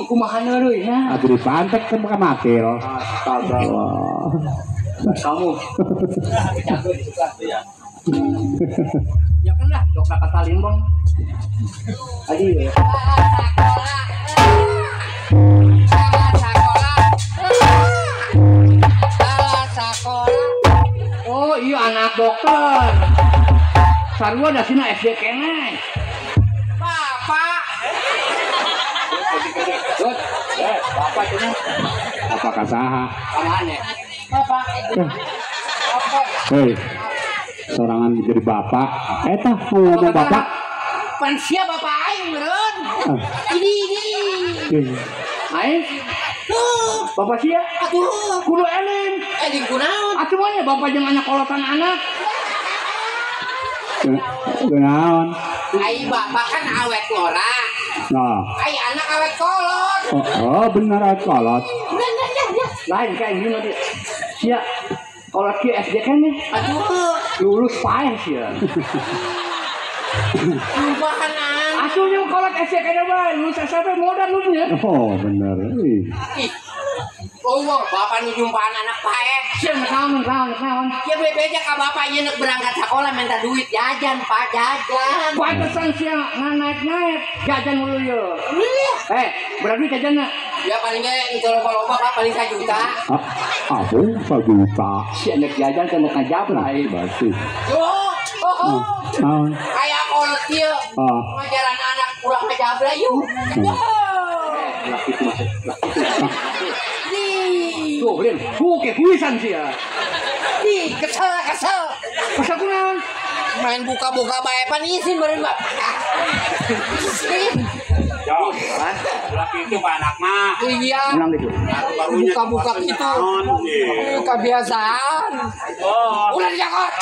Kumaha neureui nya. Atuh dipantek kan bukan makil. Astaga. Kamu. Ya kan lah, dokter kata limbong. Adi. Salah sekolah. Oh, iya anak dokter. Sarua dasina SD keneh. Bapak. Bapak cina. Bapak kasaha. Kamane? Bapak. Bapak. Hei. Sorangan jadi bapak. Eta mau ngomong bapak. Pan sia bapak aing meureun. Ini. Aing. Bapak sia? Atuh. Kudu eling. Eling kunaon? Atuh mah bapak jeung anak kolotan anak. Kunaon? Ai bapak kan awet ngora. Nah. Ai anak awet kolot. Oh, benar awet kolot. Lain kayak gini nanti. Sia kolot ki SD kan nih. Aduh. Lulus paeh sia. Lupakan. Atuh yang kolot SD kan bae, lulus SMP modal lulusnya. Oh, benar. Ih. Oh, bapak nu jumpaan anak paeh. Sia naon naon naon. Ya bebeja ka bapak ieu nek berangkat sekolah minta duit jajan, Pak, jajan. Pantesan sia naik-naik jajan mulu ye. Berapa duit jajanna? Ya paling ge loba-loba Pak, paling 1 juta. Apa 1 juta? Sia nek jajan kan nek ngajabra ieu. Berarti. Oh, oh. Kayak kolot ieu. Ngajaran anak kurang ngajabra yuk. Laki itu masuk, laki itu. Tuh, Rin, oke, kuisan sih ya. Ih, kesel, kesel. Kesel kunaon? Main buka-buka bae pan izin meureun, Pak. Jauh, kan? Laki itu Pak anak mah. Iya. Buka-buka gitu. Kebiasaan. Oh. Ulah dijakot.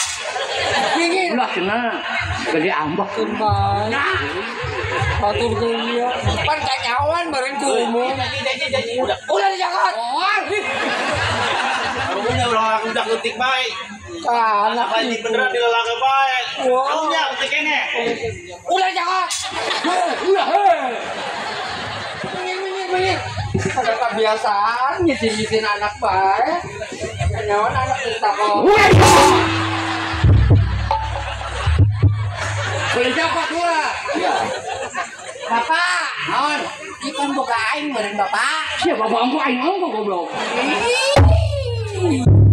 Dingin. Ulah kena. Gede ambak. Batur geuleuh. Pan kanyawan bareng ku umum. Ulah dijakot. Karunya ulah udah ketik bae. Anak ini beneran dilelang bae. Karunya ketik kene. Ulah dijakot. Ulah. Minggir. Ada kebiasaan ngisin-ngisin anak bae. Kanyawan anak ditakot. Ulah dijakot. Boleh jakot ulah. Iya. Bapak, naon? Ieu kan boga aing meureun bapak. Sia bapak ongko aing ongko goblok.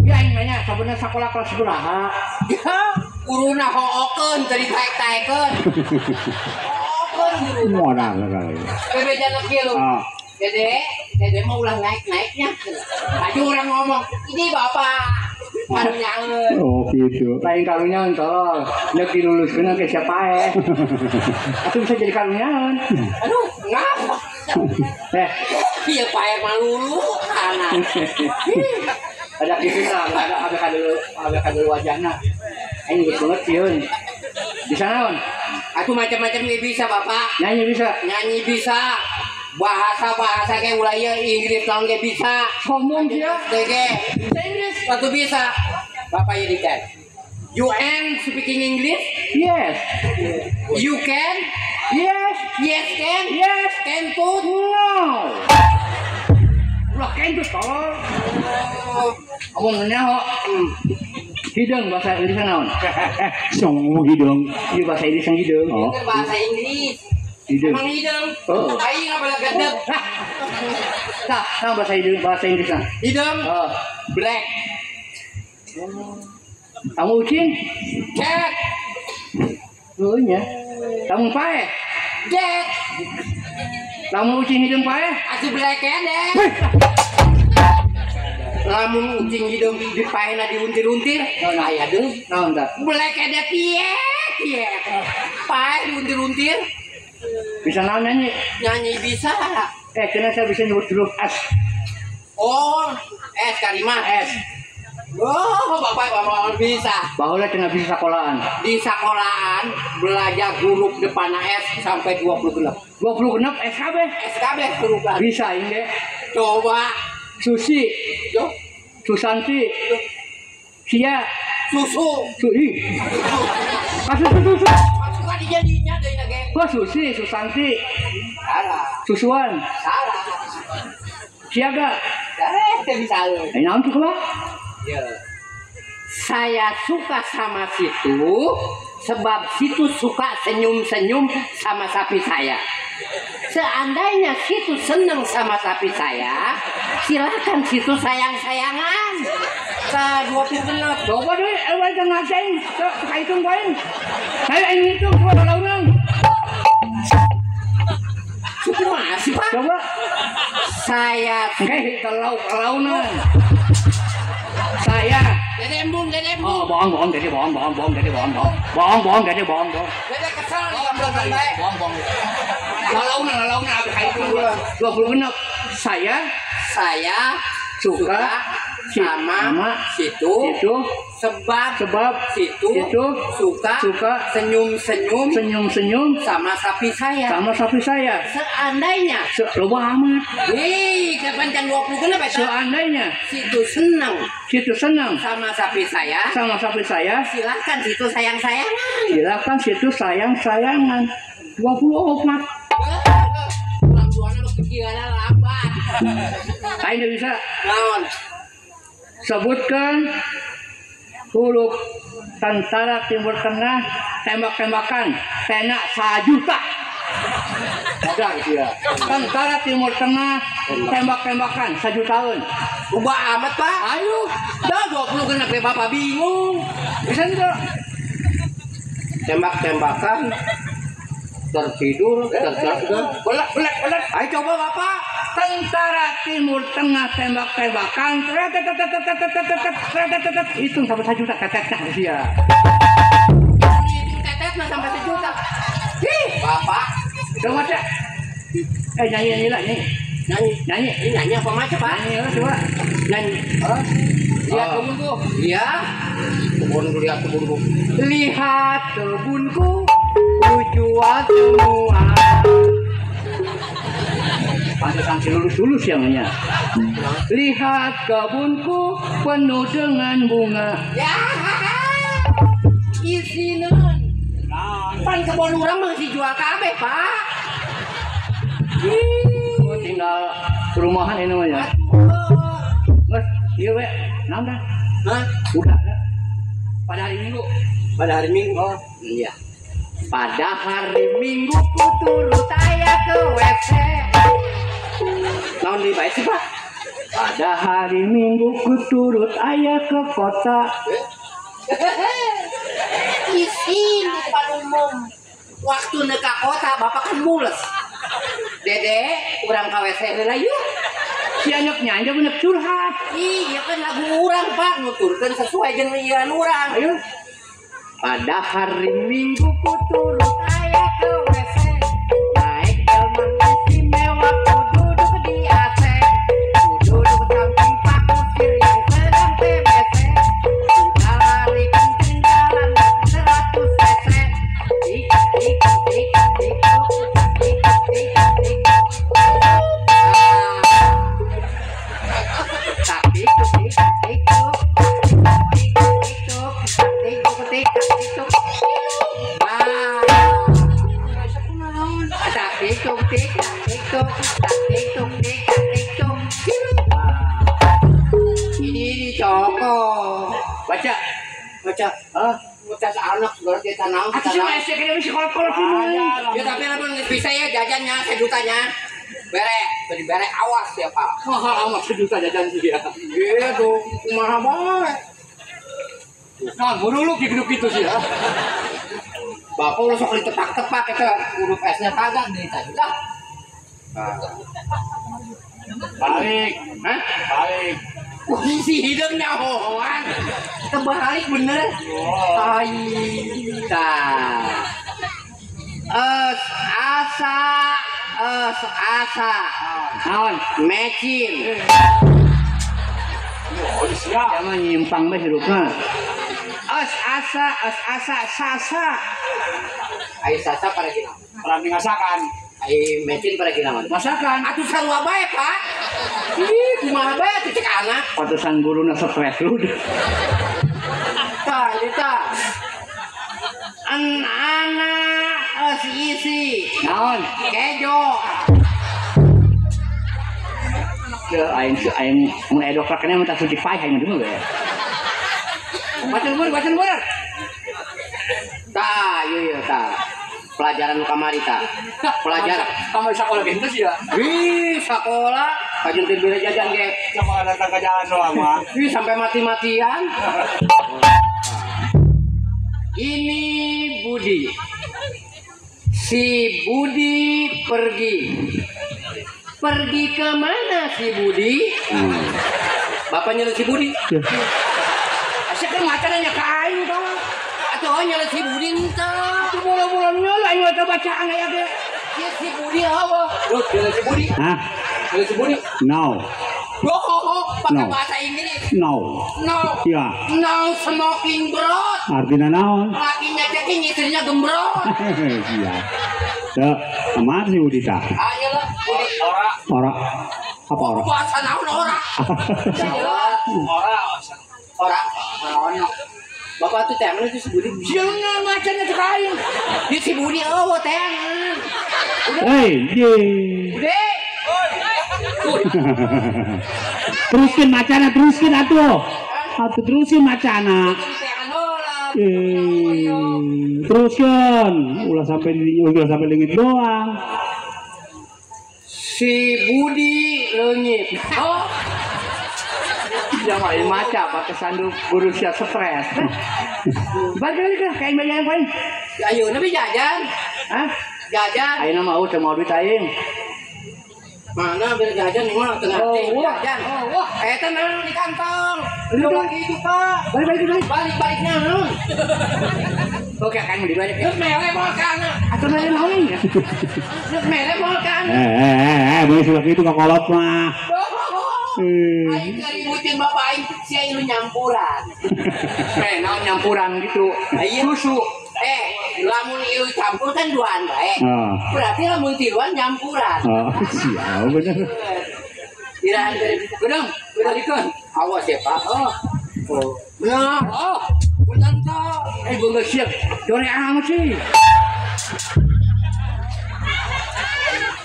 Ya aing nanya sabenerna sakola kelas sabaraha? Ya, guruna hookeun teu ditaek-taekeun. Hookeun guruna. Modal kali. Bebejana kieu lu. Dede, dede mah ulah naik-naiknya. Tadi orang ngomong, ini bapak. Karunyaeun. Oh gitu. Lain karunyaeun tolol. Nek diluluskeun ke siapa eh. Atuh bisa jadi karunyaeun. Aduh, ngapa? Ieu pae mah lulu anak. Ada kitu tah, ada abk dulu wajahna. Aing geus banget sieun. Bisa naon? Aku macam-macam nggak bisa, Bapak. Nyanyi bisa. Nyanyi bisa. Bahasa-bahasa kayak wilayah Inggris tahun nggak bisa. Ngomong dia. Dege. Bisa Inggris. Waktu bisa. Bapak jadi kan. You can speaking English? Yes. You can? Yes. Yes can? Yes. Kentut? No. Ulah kentut tolol. Ngomong nyaho. Hidung bahasa Inggris naon? Song hidung. Iya bahasa Inggris yang hidung. Oh. Bahasa Inggris. Hidung. Emang hidung. Oh. Aing apa lah gedeg. Tah, nah bahasa hidung bahasa Inggris nah. Hidung. Oh. Black. Kamu ucing? Cat. Oh nya. Kamu pae? Dead. Kamu ucing hidung pae? Atuh black deh. Lamun ucing hidung dipaena diuntir-untir, aya deui. Naon tah? Black ada piye piye. Pae diuntir-untir. Bisa naon nyanyi? Nyanyi bisa. Kena saya bisa nyebut huruf S. Oh, S kalimat S. Oh, bapak bisa. Baheula cenah bisa sekolahan. Di sekolahan belajar huruf depan S sampai 20 genep. 20 genep SKB. SKB huruf. Bisa ini. Coba Susi, yo, Susanti, yo. Sia, Susu. Sui. Kasus susu. Suka dijadinya deui na ge. Kok Susi, Susanti, Salah. Susuan, Salah. Siaga. Teu bisa euy. Naon tuh lah? Ya. Saya suka sama situ sebab situ suka senyum-senyum sama sapi saya. Seandainya situ seneng sama sapi saya, silakan situ sayang-sayangan. Ke 20 genep. Coba deh, jangan ngajain, suka hitung bae. Saya ingin hitung, coba launan. Suku masih Pak. Coba. Saya oke, kalau launan. Saya. Dede embung, dede embung. Oh, bohong, bohong, dede bohong, bohong, bohong, dede bohong, bohong. Bohong, bohong, dede bohong, bohong. Dede kesel nih gambar bae. Bohong, bohong. Launan, launan, habis hitung 20 genep. Saya suka sama situ sebab situ suka senyum-senyum sama sapi saya. Seandainya loba amat. Ih, kapan can 20 genep eta? Seandainya situ senang sama sapi saya. Silakan situ sayang-sayangan. Silakan situ sayang-sayangan. 24. Urang tuana mah pikiranna lambat. Aing teu bisa. Naon? Sebutkan huruf tentara Timur Tengah tembak-tembakan tenak 1 juta. Ada gitu ya. Tentara Timur Tengah tembak-tembakan 1 jutaan. Ubah amat Pak. Ayo. Dah 20 genep ya Bapak bingung. Bisa tidak? Tembak-tembakan tertidur, tertidur. Belak, belak, belak. Ayo coba Bapak. Tentara Timur Tengah tembak-tembakan. Hitung sampai 1 juta tetet dia. Hitung tetet mah sampai 1 juta. Ih, Bapak. Coba cek. Nyanyi nyanyi lah nyanyi. Nyanyi. Nyanyi. Ini nyanyi apa macam Pak? Nyanyi lah coba. Nyanyi. Lihat kebunku. Iya. Kebunku, lihat kebunku. Lihat kebunku. Kujual semua. Pantesan si lulus-lulus yang nanya. Lihat kebunku penuh dengan bunga. Ya, isinan. Pan kebun urang mah dijual kabeh, Pak. Oh, tinggal perumahan ini namanya. Mas, iya we, naon dah? Hah? Udah dah. Pada hari Minggu. Pada hari Minggu. Oh, iya. Pada hari Minggu ku turut ayah ke WC. Naon deui bae sih, Pak? Pada hari Minggu ku turut ayah ke kota. Isin depan umum. Waktu neka kota bapak kan mules. Dede, urang ka WC heula yuk. Si anaknya aja bener curhat. Iya kan lagu urang, Pak, nuturkeun sesuai jeung ieu urang. Ayo. Pada hari Minggu ku turut ayah ke WC. Naik delman istimewa ku duduk di AC. Ku duduk samping Pak Kusir yang sedang TBC. Sudah lari kencing jalan 100 cc. Ik ik Maca. Hah? Maca anak segala dia tanam. Atuh si SD kena bisa kolot-kolot ini. Ya tapi lamun geus bisa ya jajannya sejutanya. Bere, tadi bere awas ya Pak. Mahal amat sejuta jajan sih ya. Gitu, kumaha bae. Nah, guru lu gitu gitu sih ya. Bapak lu sok ditepak-tepak eta huruf S-nya kagak dari tadi lah. Balik. Hah? Balik. Wah, si hidung nyahoan. Terbalik bener. Tai. Tah. Es asa es asa. Naon? Mecin. Oh, siap. Jangan nyimpang bae hirupna. Es asa sasa. Ai sasa para ginawan. Perang ngasakan. Ai mecin para ginawan. Masakan. Atuh sarua bae, Pak. Ih, kumaha bae atuh cek anak. Pantesan guruna stres lu. Tah, ieu tah. An anak es isi. Naon? Kejo. Ke aing aing mun aya dokter kana mun suntik paeh aing mah we. Bacaan bener. Tah, ieu ieu tah. Pelajaran nu kamari tah. Pelajaran kamari sakola ge henteu sih ya. Wih, sakola kajeun teh bere jajan ge. Sakola datang ke jalan doang mah. Wih, sampai mati-matian. Ini Budi. Si Budi pergi. Pergi ke mana si Budi? Bapak nyelot si Budi. Asa kan macananya ka aing tah. Atuh nyelot si Budi henteu. Atuh bola-bola nyelot aing mah bacaan aya ge. Ieu si Budi hawa. Lu nyelot si Budi. Hah? Nyelot si Budi. No. Oh, pakai No. bahasa Inggris. No. No. Ya. No smoking bro. Artinya naon? Lakinya ceking, istrinya gembrot. Iya. Tuh, kemana sih Budi tah? Ayo lah, Budi. Ora. Ora. Apa ora? Bahasa naon ora? Ora. Ora. Ora. Bapak tuh teangan itu si Budi. Siapa macannya cek aing? Di si Budi eueuh teangan. Udah. Hei, ye. Budi. Teruskan macana, teruskan atuh. Atuh terusin macana. Teruskan, ulah sampai leungit doang. Si Budi leungit. Oh. Jangan maca pakai sanduk guru siap stres. Balik lagi ke kain bayar paling. Ayo nabi jajan. Hah? Jajan. Ayo nama mau mau duit aing. Mana beli jajan nih mah tengah Oh, jajan. Oh, wah. Eta naon di kantong. Lu lagi itu, Pak. Balik. Balik naon. Oke, kan beli balik. Terus mele moal kana. Atuh mele naon ya? Terus mele moal kana. Boleh sudah itu kakolot mah. Aing ngeributin bapak aing si aing lu nyampuran. Naon nyampuran gitu. Susu. Lamun ieu campur kan duaan bae. Berarti lamun tiluan nyampuran. Oh, siap bener. Irahan gedung, balikeun. Awas ya, Pak. Oh. Bener. Oh, punten tah. Gua geus siap. Dore amat sih.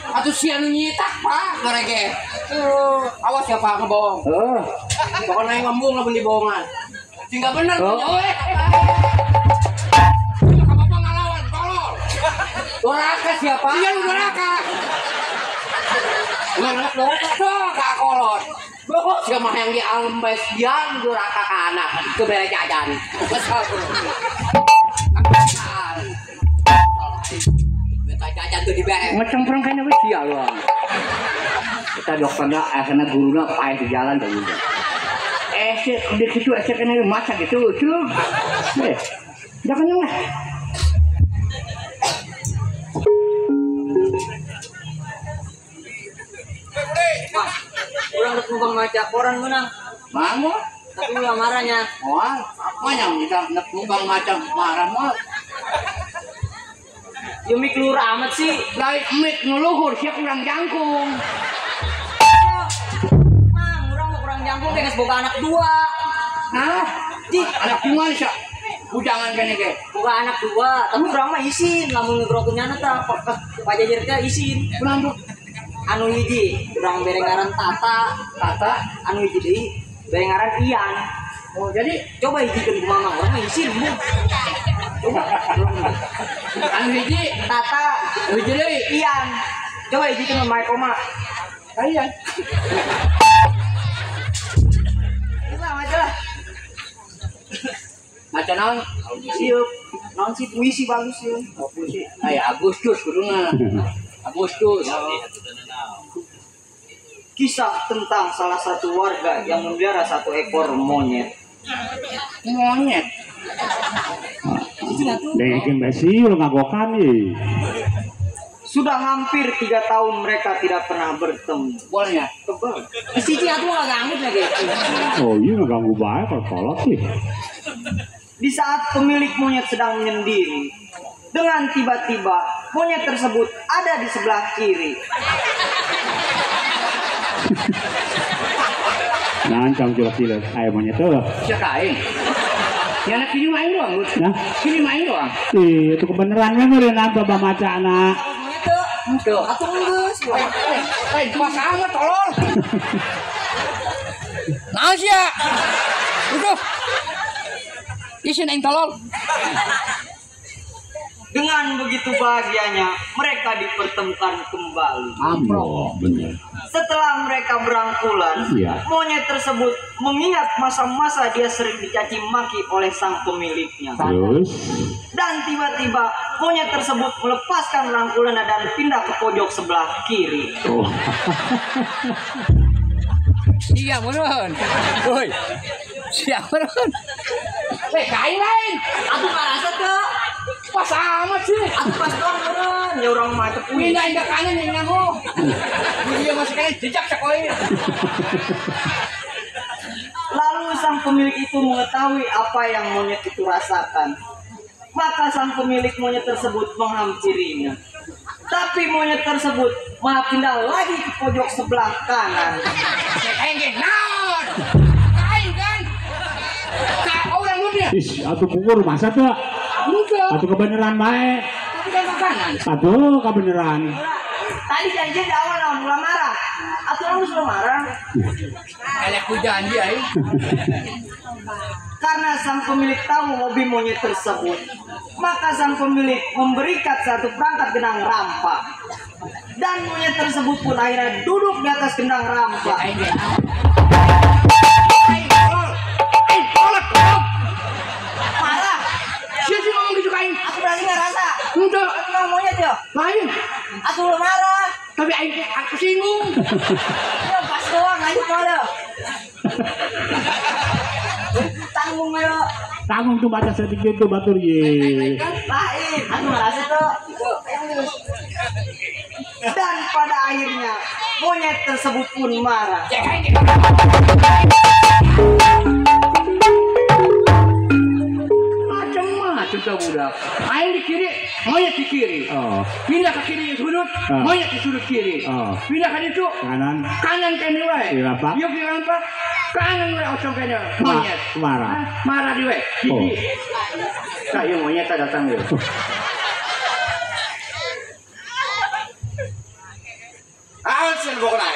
Atuh sia nu nyitak, Pak, gore ge. Awas ya, Pak, ngebohong. Heeh. Pokoknya aing ngembung lamun dibohongan. Sehingga bener. Oh. Doraka siapa? Iya lu doraka. Mana doraka tuh kak kolot. Bokok siapa yang di alembes dia lu doraka ke anak ke bere jajan. Kesal bro. Minta jajan tuh dibere. Ngecempreng kayaknya wis sia lu. Kita dokterna akhirnya guruna paeh di jalan dah gitu. Di situ kena masak gitu lucu. Udah kenyang lah. Urang rek numpang maca koran menang. Mangga, tapi ulah marahnya. Moal, mah kita nek numpang maca marah moal. Ya mik luhur amat sih. Lain mik nu luhur sia kurang jangkung. Mang, urang mah kurang jangkung teh geus boga anak dua. Hah? Di anak dua sia. Bujangan kene ge. Boga anak dua, tapi urang mah isin lamun ngegrokeun nyana tah pajajar teh isin. Kurang tuh. Anu hiji urang bere ngaran Tata, Tata, anu hiji deui bere ngaran Ian. Oh, jadi coba hijikeun ku mama urang mah isin bu. Coba. Anu hiji Tata, hiji deui Ian. Coba hijikeun mama koma. Kalian. Lah majalah. Maca naon? Sieup. Naon sih puisi bagus sih. Oh, puisi. Ay, Agustus kuduna. Agustus. Kisah tentang salah satu warga yang memelihara satu ekor monyet. Monyet. Dengekeun bae sih lu ngagokan ieu. Sudah hampir 3 tahun mereka tidak pernah bertemu. Bolehnya? Kebal. Si atuh nggak ganggu lagi. Oh iya ngeganggu bae kolot sih. Di saat pemilik monyet sedang menyendiri, dengan tiba-tiba monyet tersebut ada di sebelah kiri. Nancang cilok-cilok, ayo monyet tuh. Siapa aing? Ya anak kiri main doang, Nah, kiri main doang. Ih, itu kebenaran kan udah nambah baca anak. Monyet tuh. Tuh. Atuh geus. Pas amat tolol. Naon sia? Itu. Isin aing tolol. Dengan begitu bahagianya mereka dipertemukan kembali. Oh, bener. Setelah mereka berangkulan, ya. Monyet tersebut mengingat masa-masa dia sering dicaci maki oleh sang pemiliknya. Terus? Dan tiba-tiba monyet tersebut melepaskan rangkulannya dan pindah ke pojok sebelah kiri. Oh. Iya, meureun. Woi. Siapa meureun? Kain lain. Aku ngarasa tuh. Pas amat sih. Aku pas doang meureun. Ya urang mah teu punya indah kanan yang nyaho. Dia masih kanan jejak sakoe. Lalu sang pemilik itu mengetahui apa yang monyet itu rasakan. Maka sang pemilik monyet tersebut menghampirinya. Tapi monyet tersebut malah pindah lagi ke pojok sebelah kanan. Naon? Aing kan. Ka urang dunia. Ih, atuh pungkur masa tuh. Enggak. Atuh kebenaran bae. Tapi kan makanan. Aduh, kebenaran. Tadi janji di awal lah mulai marah. Atuh lu sudah marah. Elek ku janji aing. Karena sang pemilik tahu hobi monyet tersebut, maka sang pemilik memberikan satu perangkat genang rampa. Dan monyet tersebut pun akhirnya duduk di atas genang rampa. Marah. Siapa sih ngomong gitu kain? Aku berarti nggak rasa. Enggak. Aku nggak monyet ya. Lain. Aku belum marah. Tapi aku singgung. Ya pas doang aja kalau. Tanggung ayo. Tanggung tuh baca sedikit tuh batur ye. Lain, aku ngerasa tuh. Dan pada akhirnya monyet tersebut pun marah. Macam-macam tuh budak. Aing di kiri, monyet di kiri. Oh. Pindah ke kiri sudut, monyet di sudut kiri. Oh. Pindah ke itu, kanan. Kanan kene wae. Di lapak. Yuk di lapak. Kanan wae ocong kene monyet. Marah. Marah di wae. Oh. Tah ieu monyet datang ieu. Ah, sih gua kena.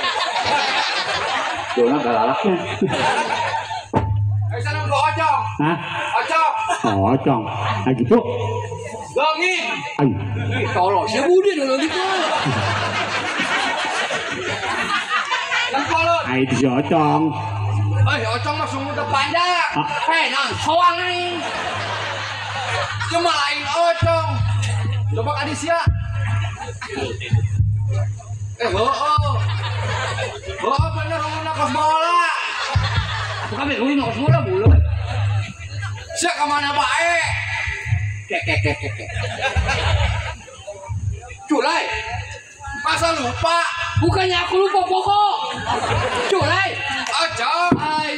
Dona galalaknya. Ayo sana gua ocong. Hah? Ocong. Oh, ocong. Nah gitu. Dongin. Ayo. Ih, tolong si Budi dulu gitu. Lengkolot. Ayo si ocong. Eh, ocong mah sungguh teu panjang. Eh, naon soang aing. Cuma lain ocong. Coba ka sia. Heueuh. Heueuh bener unggulna kos bola. Atuh kabeh unggulna kos bola bulu. Sia ka mana bae? Kek kek kek kek. Culai. Masa lupa? Bukannya aku lupa pokok. Culai. Ocong. Ai.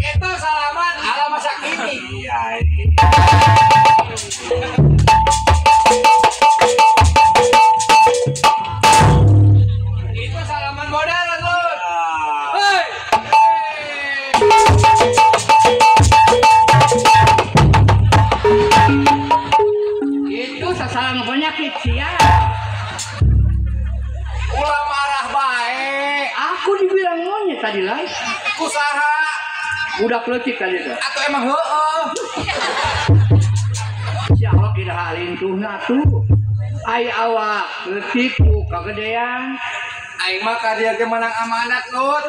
Itu salaman ala masa kini. Iya. Itu salaman modern, Lur. Hei. Itu sasaran penyakit sia. Ulah marah bae. Aku dibilang monyet tadi lah. Kusaha. Budak leutik tadi tuh. Atau emang heueuh. Si Allah tidak halintuhna tuh. Ai awak leutik ku kagedean. Aing mah ka dieu ge menang amanat, Lut.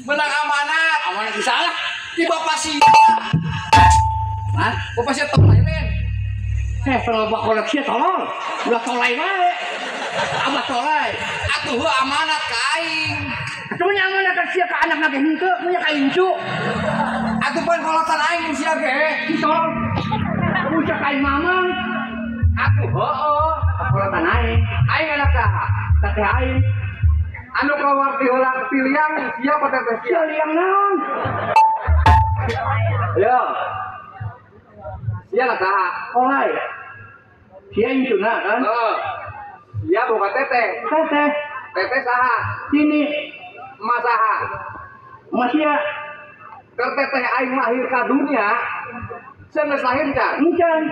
Menang amanat. Amanat bisa lah. Di bapak sia. Hah? Bapak sia tolai men. Kalau bapak koleksi tolol. Ulah tolai bae. Abah tolai. Atuh amanat ka aing. Atuh nya amanat ka sia ka anakna ge henteu, nya ka incu. Atuh pan kolotan aing sia ge. Si tolol. Ucap ka aing mamang. Atuh heueuh, kolotan aing. Aing anak saha? Teteh aing. Anu keluar ti heula ti liang sia apa teteh sia? Sia liang naon? Ayo. Sia anak saha? Tolai. Sia incuna kan? Heeh. Sia boga teteh. Teteh. Teteh saha? Sini. Emak saha? Emak sia. Keur teteh aing lahir ka dunia, sia geus lahir can? Encan.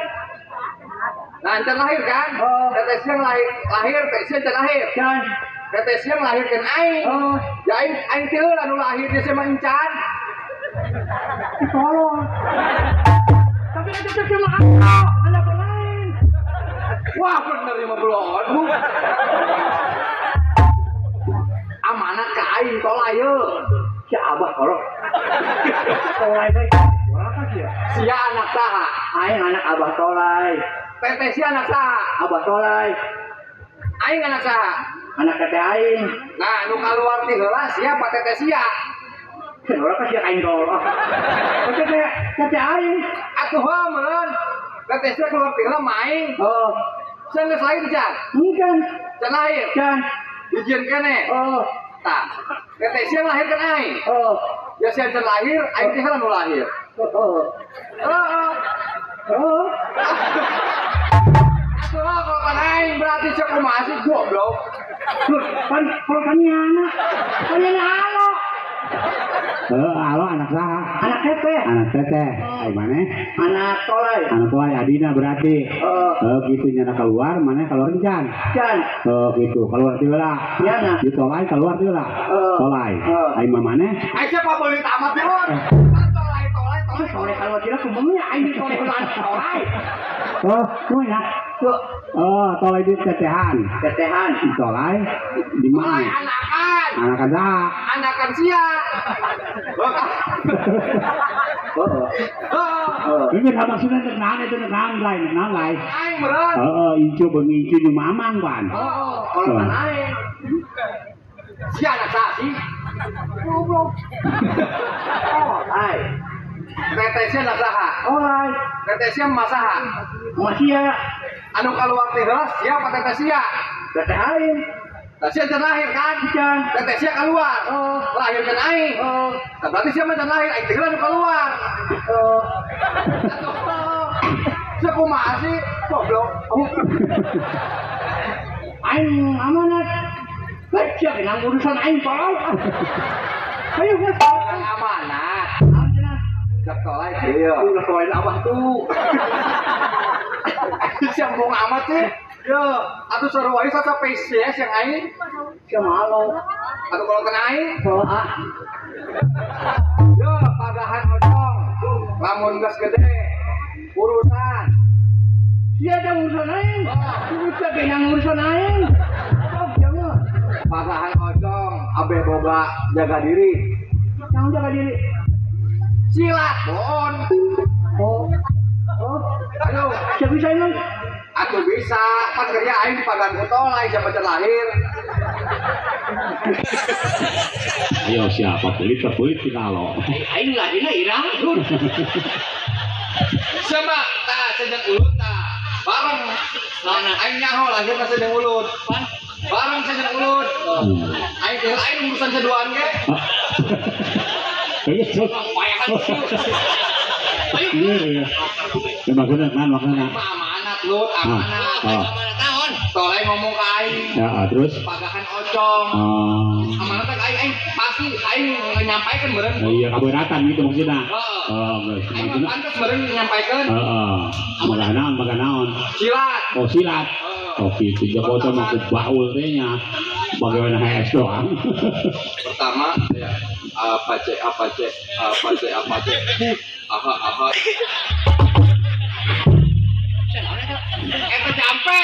Nah, encan lahir kan? Oh. Teteh sia lahir, teteh sia can lahir. Can. Teteh sia nglahirkeun aing. Oh. Ya aing aing teh heula nu lahir dia sia mah encan. Tolong. Tapi itu teh mah anak lain. Wah, bener ieu mah bloon. Amanat ka aing tolai ye. Si abah tolong. Tolai bae. Urang sia. Sia anak saha? Aing anak abah tolai. Teteh sia anak saha? Abah tolai. Aing anak saha? Anak teteh aing. Nah, nu kaluar ti heula sia pa teteh sia? Urang ka sia aing tolong. Teteh teteh aing. Atuh heuh meureun. Teteh sia keluar ti heula mah aing. Oh. Sia geus lahir can? Encan. Can lahir? Can. Dijieun keneh? Oh. Tah. Teteh sia nglahirkeun aing. Oh. Ya sia can lahir, aing teh heula nu lahir. Oh. Heeh. Oh. Atuh kalau kan aing berarti sia kumaha sih goblok. Pan kalau kan anak. Kan alo. Alo anak saha? Anak teteh. Anak teteh. Ai maneh? Anak tolai. Anak tolai adina berarti. Oh. Gitu nyana keluar, maneh keluar encan. Can. Oh gitu. Keluar ti heula. Nyana. Di tolai keluar ti heula. Tolai. Ai mah maneh? Ai siapa beulit amat Lur? Tolai tolai tolai. Tolai keluar ti heula kumaha aing di tolai heula tolai. Oh, kumaha? Oh, tolai di tetehan. Tetehan. Tolai di mana? Tolai anakan. Anakan saha? Anakan sia. Oh. Ini maksudnya nek naon itu nek naon lain, nek naon lain. Aing meureun. Heeh, incu beungi incu jeung mamang pan. Heeh, kalau kan aing. Sia anak saha sih? Goblok. Oh, ai. Teteh sia anak saha? Olai. Teteh sia mah saha? Mah sia. Anu kaluar ti heula sia apa teteh sia? Teteh aing. Lah sia can lahir kan? Can. Teteh sia keluar. Oh. Lahirkeun aing. Oh. Nah, berarti sia mah can lahir, aing teh heula nu keluar. Oh. Atuh. Sia kumaha sih? Goblok. Aing amanat. Sia kena urusan aing tolol. Ayo geus amanat. Naon cenah? Cek tolai kieu. Ulah tolai abah tuh. Sia embung amat sih. Yo, atuh sarua ieu sasa PCS yang aing. Sia malu. Atuh kalau kena aing. Oh, ah. Yo, pagahan odong. Lamun geus gede urusan. Sia ada urusan aing. Sia ge yang urusan aing. Oh, jangan. Pagahan odong, abeh boga jaga diri. Yang jaga diri. Silat, boon. Oh. Oh. Ayo, sia bisa ini. Atuh bisa, pan kerja aing di pagan ku tolai siapa can lahir. Ayo siapa kulit kulit alo. Aing lahirna irang. Sama tah sejen ulut tah. Bareng Mana aing nyaho lahirna sejen ulut. Pan bareng sejen ulut. Aing teh aing urusan seduaan ge. Payahan Ayo. Iya. Ya maksudna man maksudna. Amanat lut, amanat. Amanat naon? Tolai ngomong ka aing. Ya, terus pagahan ocong. Amanat ka aing, aing pasti aing nyampaikeun meureun. Iya, kaberatan gitu maksudna. Heeh. Oh, geus. Aing Maksudna pantes meureun nyampaikeun. heeh. Maga naon, maga naon. Silat. Oh, silat. Heeh. Oh gitu, jago mah baul teh nya. Bagaimana HS doang. Pertama ya apa C apa C apa C apa C aha aha. Eta jampe.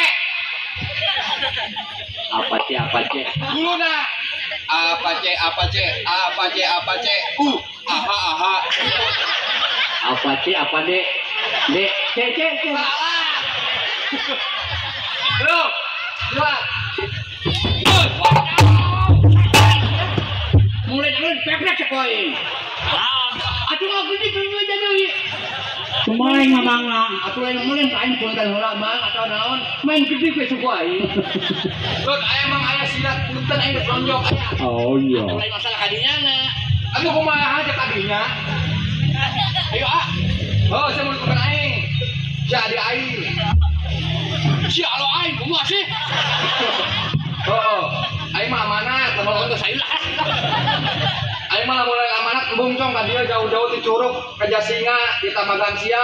Apa C apa C. Guluna. Apa C apa C apa C apa C u aha aha. Apa C apa D D C C C. Salah. Lo, dua. Mulai jangan peprek sekoin. Atuh mah gede gede jadi. Kumaha ngamangna? Atuh lain mulai aing punten heula mang atau naon? Main gede we suku aing. Lho, aya mang aya silat punten aing geus lonjok aya. Oh iya. Atuh lain masalah kadinya na. Atuh kumaha aja kadinya? Ayo ah. Oh, saya mau bukan aing. Jadi aing. Si alo aing kumaha sih? Oh, aing mah amanat, kalau untuk saya lah. Aing mah mulai amanat embung cong ka dieu jauh-jauh ti Curug ka Jasinga di Tamagan Sia.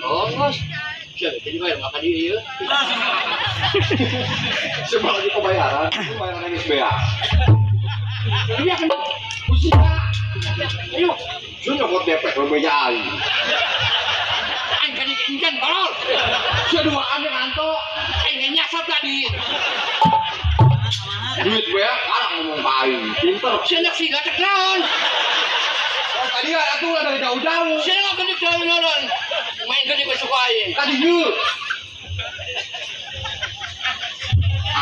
Oh, geus. Sia jadi bayar mah ka dieu ieu. Sebab lagi kebayaran, bayaran geus beak. Iya kan. Usia. Ayo, lu nyokot DP bebeja aing. Aing kan ikan tolol. Sia duaan nganto. Aing nyasap tadi. Duit gue ya, sekarang ngomong ke aing. Pinter. Sia nak silat cek naon. Oh, tadi ya atuh lah dari jauh-jauh. Sia nak gede jauh nolon. Main gede gue suka aing. Tadi yuk.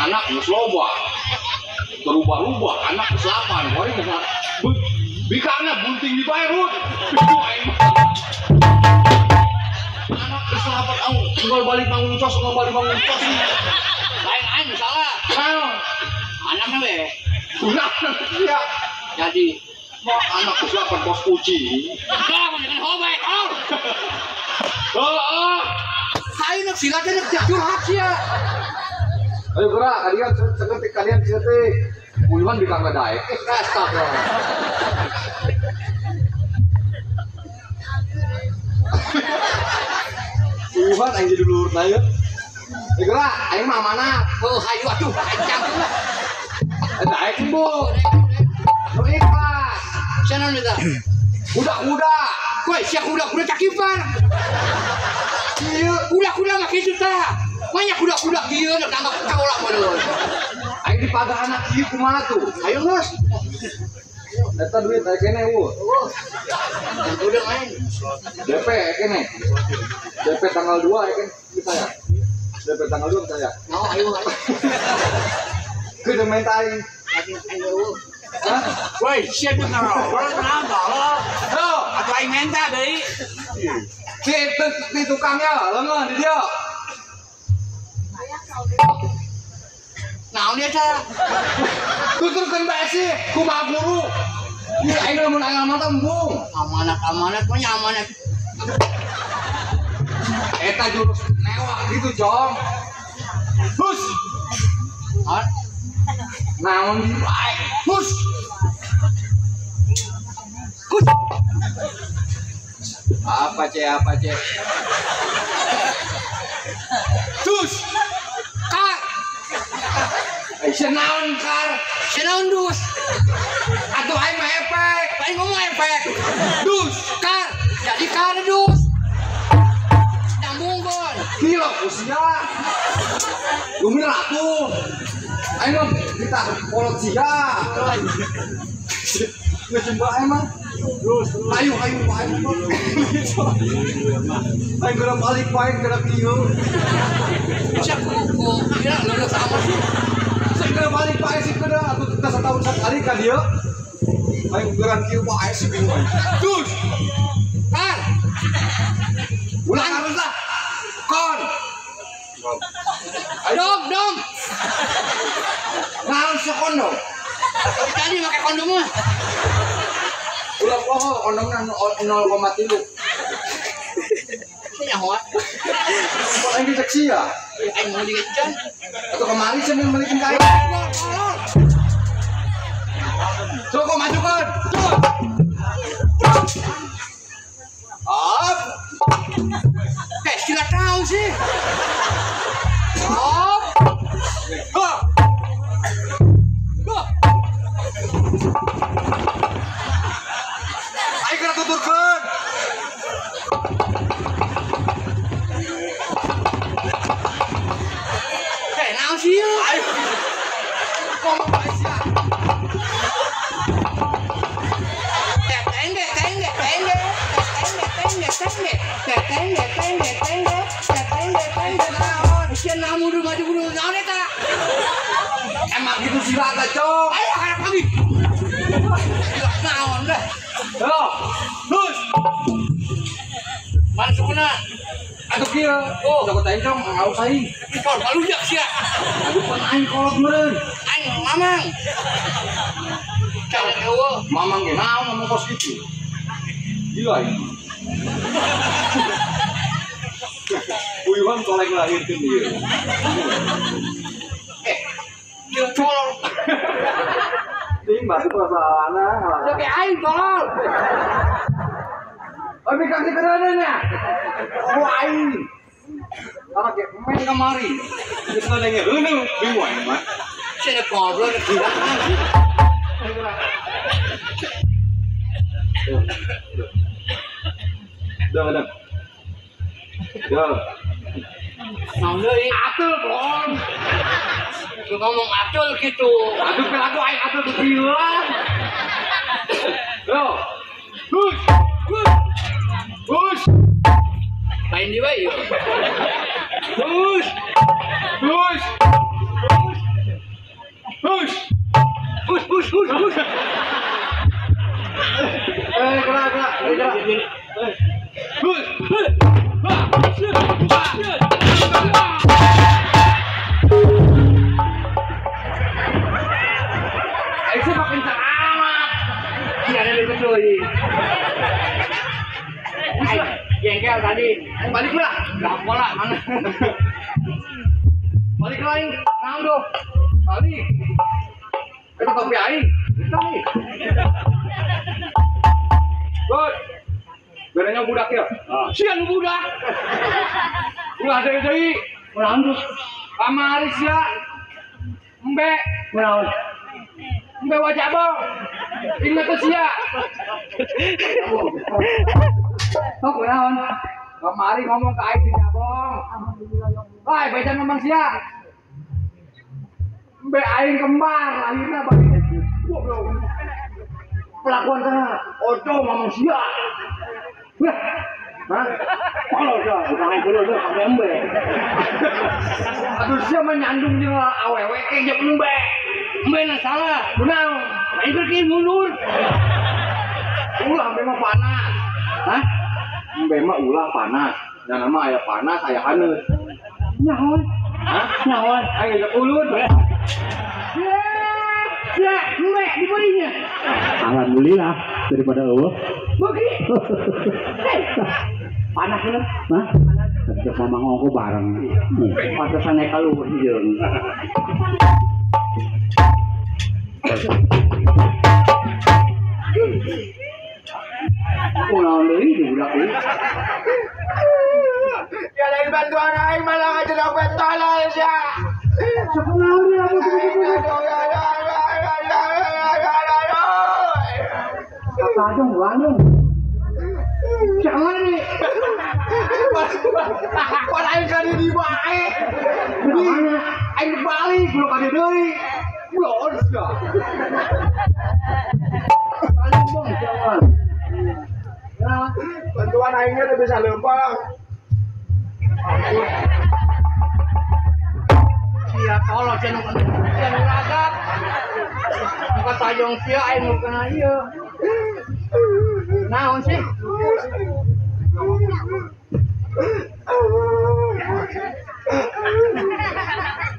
Anak geus loba. Berubah-ubah anak geus 8, poe geus bikana bunting di bae rut. Aing. Anak geus 8 au, unggal balik manguncos, unggal balik manguncos. Lain aing salah. Naon? Anaknya we. Ulah ya. Jadi mau anak geus 8 bos kucing. Lah mun dengan hobe tolol. Heeh. Aing nak silat nya curhat sia. Ayo gerak kalian seketik kalian seketik. Puluhan di kamar daek. Astaga. Puluhan aing jadi dulur na ieu. Gerak aing mah amanat. Oh hayu atuh aing campur lah. Daek bu. Nu ikhlas. Sia naon eta? Kuda-kuda. Woi, sia kuda-kuda cakipan. Ieu kuda-kuda mah kitu tah. Banyak kuda-kuda kieu nu tambah kaola meureun. Aing dipagah anak kieu kumaha tuh? Ayo geus. Eta duit aya keneh eueuh. Udah main. DP aya keneh. DP tanggal 2 aya keneh kita ya. DP tanggal 2 kita ya. Mau ayo ayo. Kudu main aing. Hah? Woi, sia teu ngarobrol kunaon tolol. Heuh, atuh aing menta deui. Di tukangnya leungeun di dieu. Naon dia teh? Tuturkeun bae sih, kumaha guru. Ieu aing lamun aing amanat embung. Amanat-amanat mah nya amanat. Eta jurus mewah gitu, Jong. Hus. Naon di aing? Hus. Hus. Apa C apa C? Dus. Kar. Senaon kar. Senaon dus. Atuh aing mah efek. Aing ngomong efek. Dus. Kar. Jadi kar dus. Nyambung bon. Gila usia. Lumayan atuh. Aing mah kita kolot sia. Geus jemba emang. Terus ayo ayo ayo. Aing geura balik bae geura kieu. Sia kuku kira lulus sama sih. Saya geura balik bae sih geura atuh kita setahun sekali ka dieu. Aing geura kieu bae sih bingung. Dus. Kar. Ulah harus lah. Kon. Dom, dom. Naon sih kondom? Tadi pakai kondom mah. Ulah poho kondomna 0,3. Nyaho. Kok aing diseksi ya? Aing mau digecan. Atau kemari saya mau balikin kain. Cukup majukan. Up. Kayak sila tahu sih. Up. Ngomong bae sia. Tengge tengge tengge tengge tengge tengge tengge tengge tengge tengge naon? Sia naon mundur maju mundur naon eta? Emang gitu silat cok. Ayo harap lagi. Naon dah. Yo. Terus. Mana sukuna? Atuh kieu. Oh, jago tencong ngaus aing. Kol balujak sia. Aduh pan aing kolot meureun. Aing mamang. Cara eueuh. Mamang ge naon ngomong kos kitu. Gila aing. Uyuhan kolek ngelahirkeun ieu. Ieu tolol. Ting batu masalahna. Oke aing tolol. Oh, mikang si kerenanya. Oh, aing. Tara ge main kamari. Geus ngadenge heuneung bingung aing mah. Cenah ngobrol gila. Dah, dah. Dah. Naon deui? Atul, Bon. Lu ngomong atul gitu. Aduh, pelaku aing atul kegilaan. Yo. Hus. Hus. Hus. Lain di wae. Hus. Hus. Hus. Hus. Hus, hus, hus, hus. Gerak, gerak, gerak. Hus. Hus. Aing mah kencang amat. Iya, ada betul ini. Aing jengkel tadi. Aing balik lah. Enggak bola mana. Balik lah aing. Naon doh? Balik. Eta topi aing. Bisa nih. Good. Berenya budak ya? Sia nu budak. Ulah deui-deui. Kunaon tuh? Kamari sia. Embe. Kunaon? Embe wajah bong. Ingat tuh sia. Oh, kunaon? Kamari ngomong ke aing si Jabong. Wah, baca ngomong sia. Embe aing kembar lahirna bagi. Goblok. Pelakuan sana. Ojo ngomong sia. Nah, hah? Kalau dah, bukan aing dulu dah, pakai embe. Aduh, sia menyandung jeung awewe ke jeung embe. Embe na salah. Kunaon? Aing keur mundur. Ulah embe mah panas. Hah? Embe mah ulah panas. Yang nama aya panas, aya haneut. Nyaon? Hah? Nyaon? Aing geus ulun. Ya, embe dibelinya. Alhamdulillah daripada eueuh. Beuki. Hei. Panas bener. Hah? Kerja mamang ongko bareng. Pantesan naik kaluhur jeung. Kunaon deui di budak ieu? Ya lain bantuan aing malah ngajar dompet tolol sia. Kunaon deui lamun Tajong bandung. Jangan nih. Pan aing ka di bae. Aing balik belum ada deui. Belum sia. Balik bong jangan. Bantuan aingnya tuh bisa lempang. Sia tolol sia nu ragap. Muka tajong sia aing nu kana ieu. Naon sih?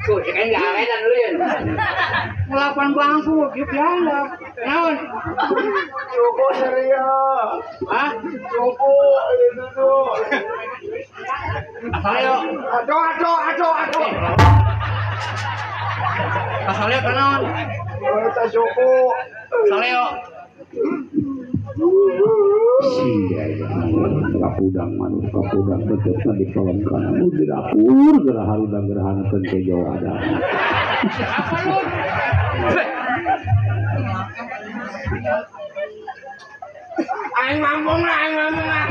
Tuh, si kain gak arenan dulu ya. Ngelapan bangku, gitu ya. Naon? Cukup serius. Hah? Cukup, itu tuh. Asalnya yuk. Aduh, aduh, aduh, aduh. Asalnya kenaon? Oh, cukup. Asalnya yuk. Iya, kapudang manuk kapudang betetna di kolom kanan. Di dapur gerah harudang gerahana teu jauh ada. Siapa lu? Aing ngomong lah, aing ngomong lah.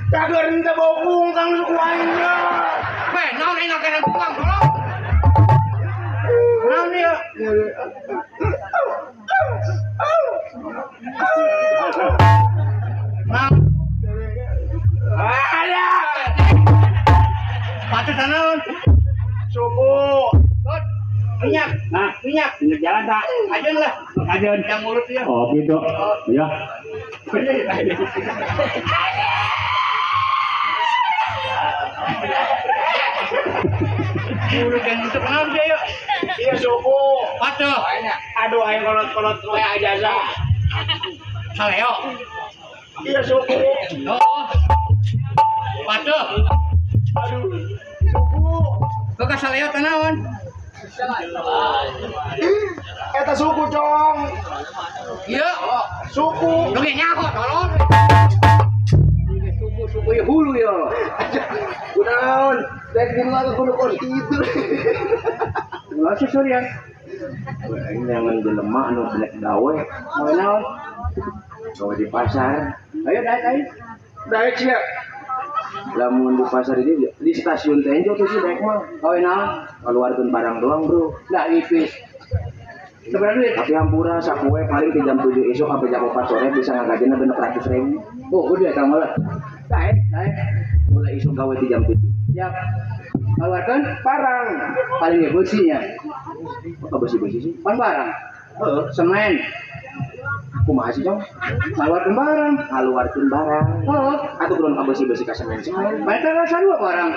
Cager henteu bokung kang suku aing mah. Weh, naon aing ngakena bokung tolong. Naon ieu? Ada. Patut naon? Suku. Tot. Minyak. Nah, minyak. Minyak jalan tak? Ajeun lah. Ajeun. Yang mulut ya. Oh, gitu. Ya. Mulut yang itu kenapa sih yuk? Iya suku. Patuh. Aduh, ayo kolot-kolot we aja. Saleo. Iya suku. Oh. Patuh. Aduh. Suku. Kok ka saleo tanawan? Eta suku, Cong. Iya. Suku. Lu ge nyaho tolong. Suku-suku ya hulu ya. Kunaon? Dek di mana kudu kos kitu. Enggak sih Surya. Aing jangan jelema anu black gawe. Mau naon? Gawe di pasar. Ayo daek aing. Daek sia. Lamun di pasar ini di stasiun Tenjo tuh sih daek mah. Gawe naon? Keluarkeun barang doang, Bro. Lah ipis. Seberapa duit? Tapi hampura sapoe paling di jam 7 esuk sampai jam 4 sore bisa ngagajena 600.000. Oh, udah eta mah lah. Daek, daek. Mulai isuk gawe di jam 7. Siap. Keluarkan barang. Paling ge beusinya. Apa besi-besi sih? Pan barang. Heeh, semen. Kumaha sih, Cong? Ngaluarkeun barang. Ngaluarkeun barang. Heeh. Atuh kudu ka besi-besi ka semen-semen. Mereka rasa dua barang.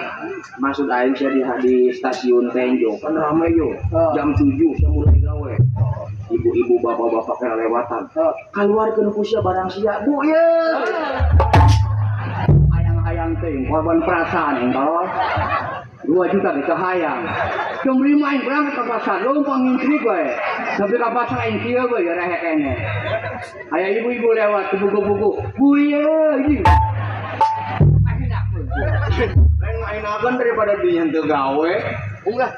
Maksud aing sia di stasiun Tenjo kan rame yo. Jam 7 sia mulai gawe. Ibu-ibu, bapak-bapak kena lewatan. Kaluarkeun ku sia barang sia, Bu ye. Hayang-hayang teuing korban perasaan aing tolol. 2 juta gitu hayang. Jam 5 aing berangkat ke pasar, lompat ngintrik we. Sampai ke pasar aing kieu we ya rehek kene. Aya ibu-ibu lewat buku-buku. Bu ye ini. Lain enakan daripada dia henteu gawe. Ulah.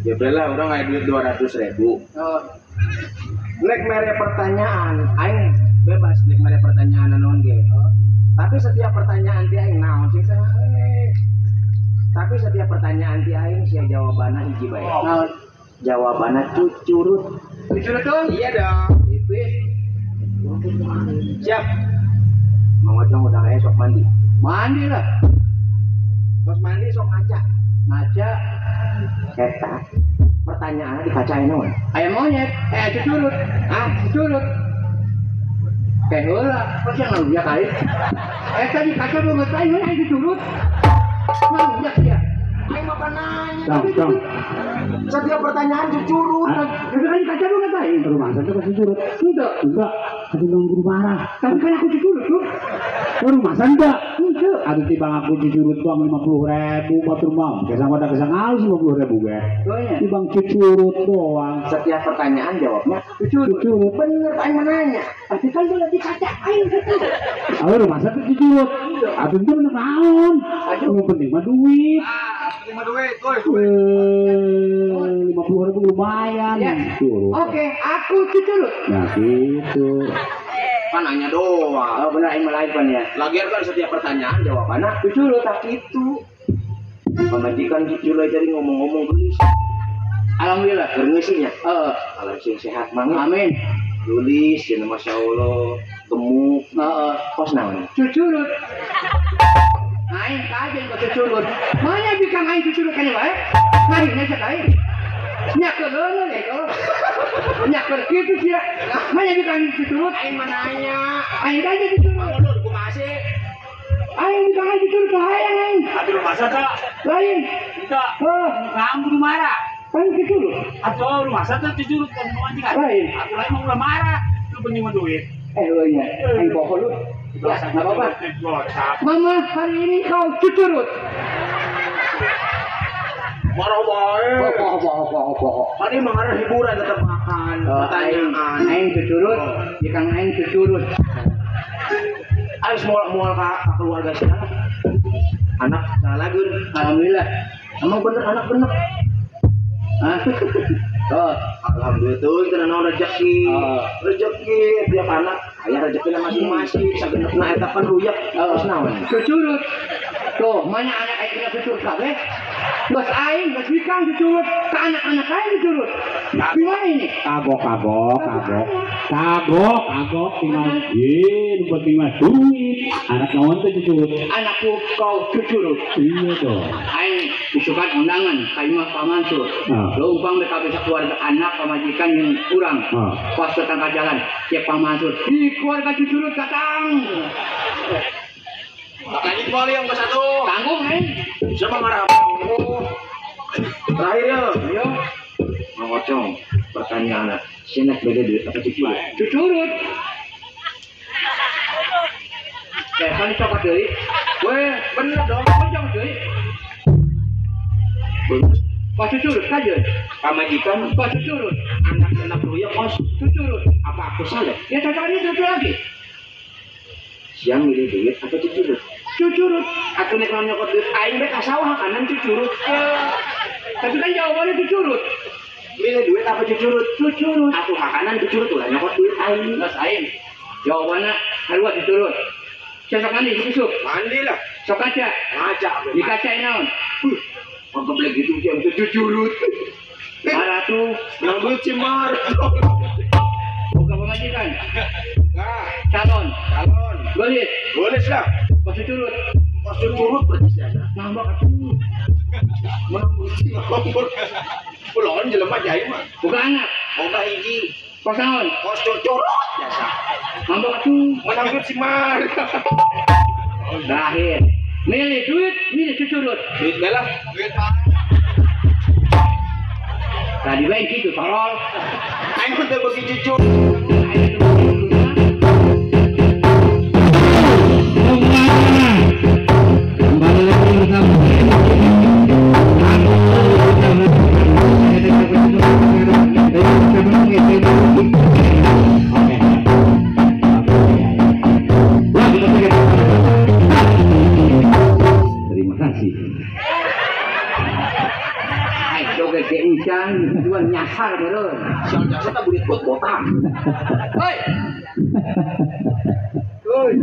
Ya bela urang aya duit 200.000. Heeh. Nek mere pertanyaan, aing bebas nek mere pertanyaan naon ge. Tapi setiap pertanyaan ti aing naon sing saha. Tapi setiap pertanyaan ti aing sia jawabanna hiji bae. Naon? Jawabanna cucurut. Cucurut dong? Iya dong. Ipis. Siap. Mang Ojong udah aya sok mandi. Mandi lah. Bos mandi sok ngaca. Ngaca. Eta pertanyaanna di kaca aya naon? Aya monyet, cucurut. Ah, cucurut. Kayak heula, pasti yang ngalunjak aing. Eta di kaca banget aing aya cucurut. Ngalunjak sia. Aing mah nanya. Dong. Setiap pertanyaan cucurut. Tapi kan di kaca banget aing. Rumah saya tuh cucurut. Enggak. Enggak. Aduh nunggu marah. Tapi kan aku cucurut, Bro. Rumah saya enggak. Enggak. Aduh timbang aku cucurut doang 50.000 buat rumah. Kayak sama ada kesang halus 50.000 ge. Timbang cucurut doang. Setiap pertanyaan jawabnya cucurut. Cucurut. Bener aing mah nanya. Tapi kan dia di kaca aing cucurut. Aduh rumah saya tuh cucurut. Aduh itu bener naon. Yang penting mah duit. Penting mah duit, woi. 50.000 lumayan. Ya. Oke, aku cucurut. Nah gitu. Kan nanya doang. Oh bener aing mah lain pan ya. Lagian kan setiap pertanyaan jawabannya cucurut. Tak itu. Pamajikan cucurut jadi ngomong-ngomong gelis. Alhamdulillah. Keur ngeusinya. Heeh. Kalau sing sehat mah. Amin. Gelis cenah masyaallah, gemuk. Heeh. Kos naon? Cucurut. Aing kajen kok cucurut. Mana bikang aing cucurut kene wae? Ngarina cek aing. Nyakeun leungeun eta. Nyakeun kitu sia. Mana bikang cucurut? Aing mah nanya. Aing kajen cucurut. Mangodor kumaha sih? Aing bikang aing cucurut hayang aing. Atuh rumah saya Lain. Enggak. Heuh, kamu kudu marah. Kan cucurut. Atuh rumah saya tuh cucurut kan majikan. Lain. Atuh lain mah ulah marah. Lu penting mah duit. Eueuh nya. Aing poho lu. Ya, nggak apa-apa. Mama, hari ini kau cucurut. Marah bae. Poho. Tadi mah ada hiburan tetap makan, pertanyaan. Aing cucurut, jikang aing cucurut. Aing moal ka keluarga sia. Anak salah lagun. Alhamdulillah. Emang bener anak bener. Hah? Oh, alhamdulillah tuh kita naon rezeki. Rezeki tiap anak aya rezekina masing-masing sagenepna eta pan ruyak terus naon. Cucurut. Tuh, mana anak aing kena cucurut kabeh? Geus aing geus bikang cucurut, ka anak-anak aing cucurut. Gimana ini? Kagok kagok kagok. Kagok kagok tinggal. Ih, nu penting mah duit. Anak naon teh cucurut? Anakku kau cucurut. Iya dong. Aing isukan undangan ka imah Pak Mansur. Leumpang mereka bisa keluarga anak pamajikan yang kurang. Pas datang ke jalan, ya Pak Mansur. Ih, keluarga cucurut datang. Makanya kembali yang ke satu. Tanggung, eh. Siapa marah? Terakhir ya. Ayo. Mang Ocong, pertanyaan. Siapa beda duit apa cucurut? Cucurut. Kan cokot deui. Weh, bener dong. Kan cokot deui. Pas cucurut saja. Pamajikan pas cucurut. Anak-anak lu ya kos cucurut. Apa aku salah? Ya cocokannya cucurut lagi. Siang milih duit atau cucurut? Cucurut. Atau nek nyokot duit aing rek ka sawah kanan cucurut. Tapi kan jawabannya cucurut. Milih duit apa cucurut? Cucurut. Atuh hakanan cucurut ulah nyokot duit aing. Geus aing. Jawabanna sarua cucurut. Sok mandi isuk. Mandi lah. Sok kaca. Ngaca. Di kaca naon? Mangkeblek gitu jam cucurut. Marah tuh. Menang duit si Mar. Boga pamajikan. Nah, calon. Calon. Golis. Golis lah. Pas cucurut. Pas cucurut berarti siapa? Nambah atuh. Menang duit si Mar. Puloan jelema jahit mah. Boga anak. Boga hiji. Kos naon? Kos cucurut biasa. Nambah atuh. Menang duit si Mar. Terakhir. Milih duit, milih cucurut. Duit belah. Duit Pak. Tadi bae kitu tolol. Aing teu beuki cucur. Kembali lagi bersama terima kasih. Joget ke hujan, dua nyasar meureun. Sial jasa tak burit buat botak. Hoi. Hoi.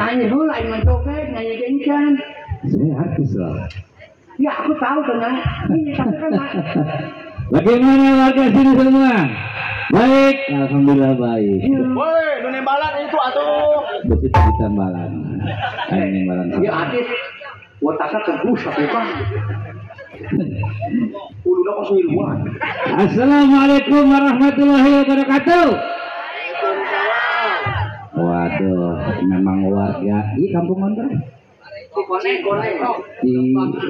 Nyanyi dulu aing mah joget, nyanyi ke hujan. Saya artis lah. Ya aku tahu kan. Ini tapi kan. Bagaimana warga sini semua? Baik, alhamdulillah baik. Woi, nu nembalan itu atuh. Besi ditambalan. Aing nembalan. Ya artis. Botakna tegus atuh kan. Uluna kos ngiluan. Assalamualaikum warahmatullahi wabarakatuh. Waalaikumsalam. Waduh, memang warga di kampung mana? Koneng, Koneng. Di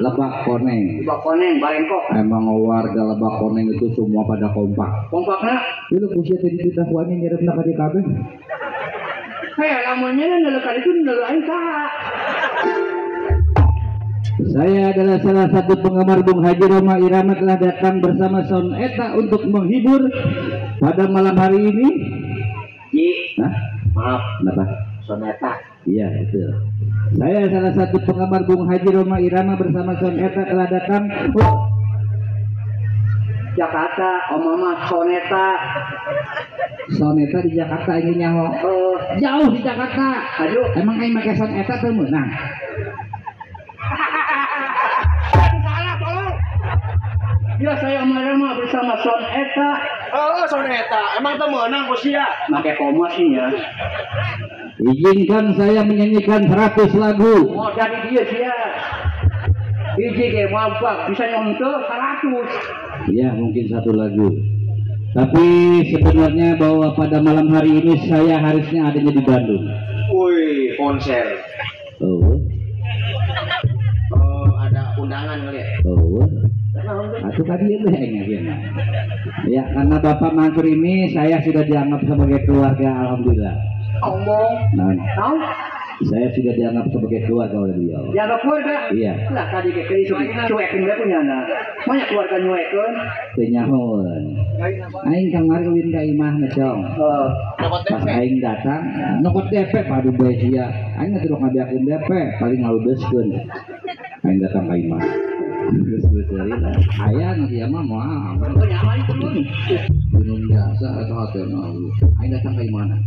Lebak Koneng. Lebak Koneng, Barengkok. Emang warga Lebak Koneng itu semua pada kompak. Kompakna? Itu kusia tadi kita kuani nyerepna ka di kabeh. Hei, lamunnya neuleuh itu neuleuh aing saha? Saya adalah salah satu penggemar Bung Haji Rhoma Irama telah datang bersama Son Eta untuk menghibur pada malam hari ini. Ji, hah? Maaf, kenapa? Son Eta. Iya, betul. Saya salah satu penggemar Bung Haji Rhoma Irama bersama Son Eta telah datang. Oh. Jakarta, Om Mama Soneta. Soneta di Jakarta ini nyaho. Jauh di Jakarta. Aduh, emang aing make Son Eta teu meunang. Salah, tolong. Ya saya Om Rama bersama Son Eta. Oh, Son Eta. Emang teu meunang ku sia. Make koma sih ya. Izinkan saya menyanyikan 100 lagu. Mau jadi dia sih ya. Hiji ge mabak bisa nyontoh 100. Ya, mungkin satu lagu. Tapi sebenarnya bahwa pada malam hari ini saya harusnya adanya di Bandung. Wih, konser. Oh. Oh, ada undangan kali ya? Oh. Atau tadi itu ya, ya, karena Bapak Mansur ini saya sudah dianggap sebagai keluarga, alhamdulillah. Omong. Nah, saya sudah dianggap sebagai keluarga oleh beliau. Dianggap keluarga? Iya. Lah tadi ke isu cuekin we punya anak. Banyak keluarga nyuekeun. Teu nyahoeun. Aing kamari ulin ka imah ngecong. Pas aing datang, nyokot DP padu bae sia. Aing teh ngabeakeun DP, paling ngaludeskeun. Aing datang ka imah. Geus geus lah. Aya nu ieu mah moal. Gunung biasa eta hatena. Aing datang ka imahna.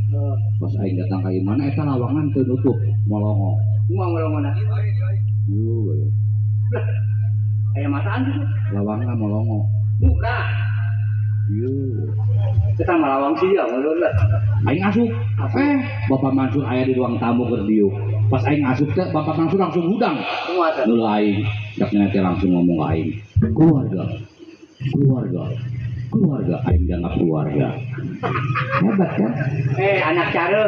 Pas aing datang ka imahna eta lawangan teu nutup, molongo. Moal molongona. Yo. Lah, Aya mataan gitu. Lawangna molongo. Buka. Ieu. Kita mah lawang sia menurut lah. Aing asup. Bapak Mansur aya di ruang tamu keur diuk. Pas aing asup teh Bapak Mansur langsung hudang. Kumaha teh? Nul aing. Dak teh langsung ngomong ka aing. Keluarga. Keluarga. Keluarga aing dianggap keluarga. Hebat kan? Anak cara.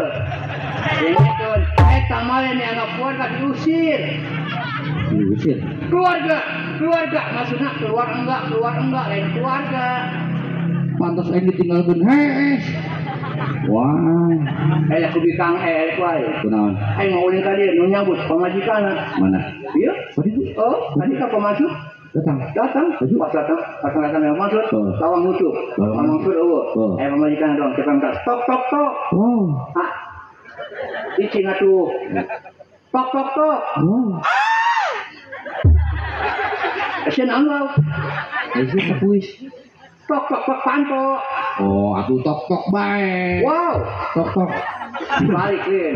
Dengekeun. Eta mah lain dianggap keluarga diusir. Diusir. Keluarga, keluarga maksudna keluar enggak lain keluarga. Pantas aing ditinggalkeun hees. Wah. Aku bikang ku aing. Kunaon? Aing mau ulin ka dieu nu nyambut pamajikanna. Mana? Ieu. Tadi itu? Oh, tadi ka pamansur. Datang. Datang. Pas datang, pas datang yang masuk, lawang nutup. Lawang nutup eueuh. Pamajikanna doang cepang tas. Tok tok tok. Oh. Ah. Icing atuh. Tok tok tok. Oh. Asieun anglau. Asieun kapuis. Tok tok tok panto. Oh, atuh tok tok bae. Wow, tok tok. Balik lin.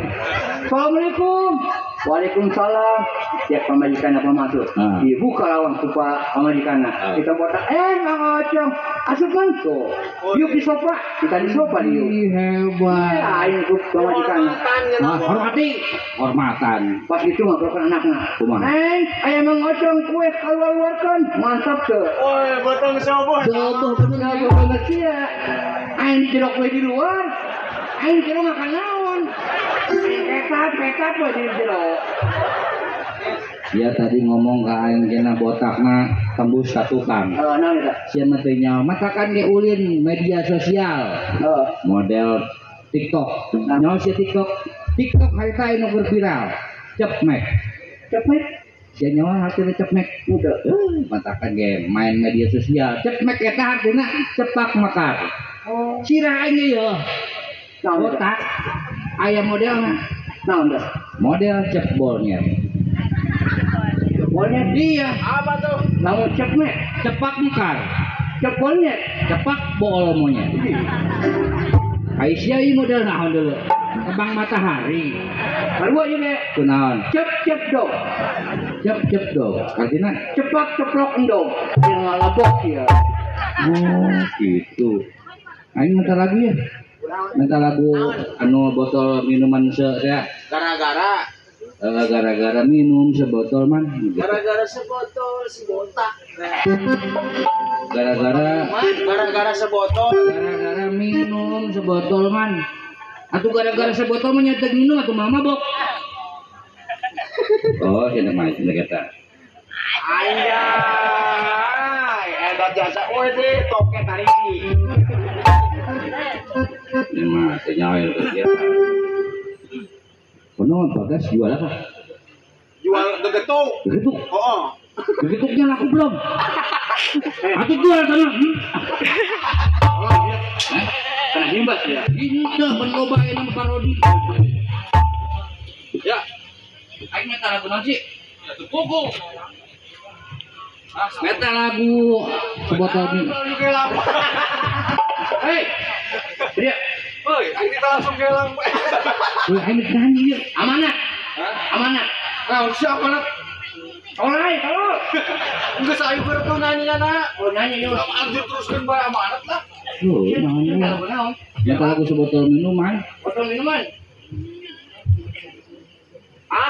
Assalamualaikum. Waalaikumsalam. Tiap pamajikan apa masuk. Dibuka lawang ku Pak pamajikanna. Kita botak Mang Ocong. Asup kan tuh. Yuk di sofa, kita di sofa diuk. Hebat. Ya, aing ku pamajikanna. Nah, hormati. Hormatan. Pas itu ngobrolkan anakna. Kumaha? Neng, aya Mang Ocong kue keluar-keluarkan. Mantap tuh. Woi, botong soboh. Soboh bener banget sia. Aing jerok we di luar. Aing jero makan naon. Pekat we di jero. Dia tadi ngomong ke aing kena botakna tembus ka tukang. Heeh, naon eta? Sia mah teu nyaho, matakan ge ulin media sosial. Heeh. Model TikTok. Nyaho sia TikTok. TikTok harita anu keur viral. Cepmek. Cepmek. Sia nyaho hartina cepmek. Henteu. Matakan ge main media sosial. Cepmek eta hartina cepak mekar. Oh. Sirah aing ge yeuh. Naon botak aya modelna. Naon teh? Model cepbolnya. Cepbolnya iya. Apa tuh? Lamun cepmek, cepak mekar. Cepbolnya, cepak bool monyet. Aisyah ieu model naon dulu? Kembang matahari. Baru aja deh. Kunaon? Cep cep dog. Cep cep dog. Artinya cepak ceplok endog. Yang ngalabok ya. Oh, gitu. Aing minta lagu ya. Minta lagu anu botol minuman se ya. Gara-gara gara-gara minum sebotol man. Gara-gara sebotol si botak. Gara-gara sebotol. Gara-gara minum sebotol man. Atau gara-gara sebotol mah nyetek minum atau mama bok. Oh, cenah mah cenah eta. Anjay, edan jasa we deh toke tariki. Ini mah teh nyawa ya. Penuh bagas jual apa? Jual gegetuk. Gegetuk? Oh. Gegetuknya laku belum? Atau jual sana? Kena himbas ya? Ini ben loba ini parodi. Ya. Aing minta lagu naon sih? Ya tuh. Minta lagu sebotol minum. Hei. Dia. Woi, aing kita langsung gelang. Woi, aing nyanyi ieu. Amanat. Amanat. Nah, siapa amanat? Tolai, tolong. Geus ayo keur tuh nyanyi na. Oh, nyanyi yuk. Anjir teruskeun bae amanat lah. Tuh, naon? Minta lagu sebotol minuman. Botol minuman. Ah.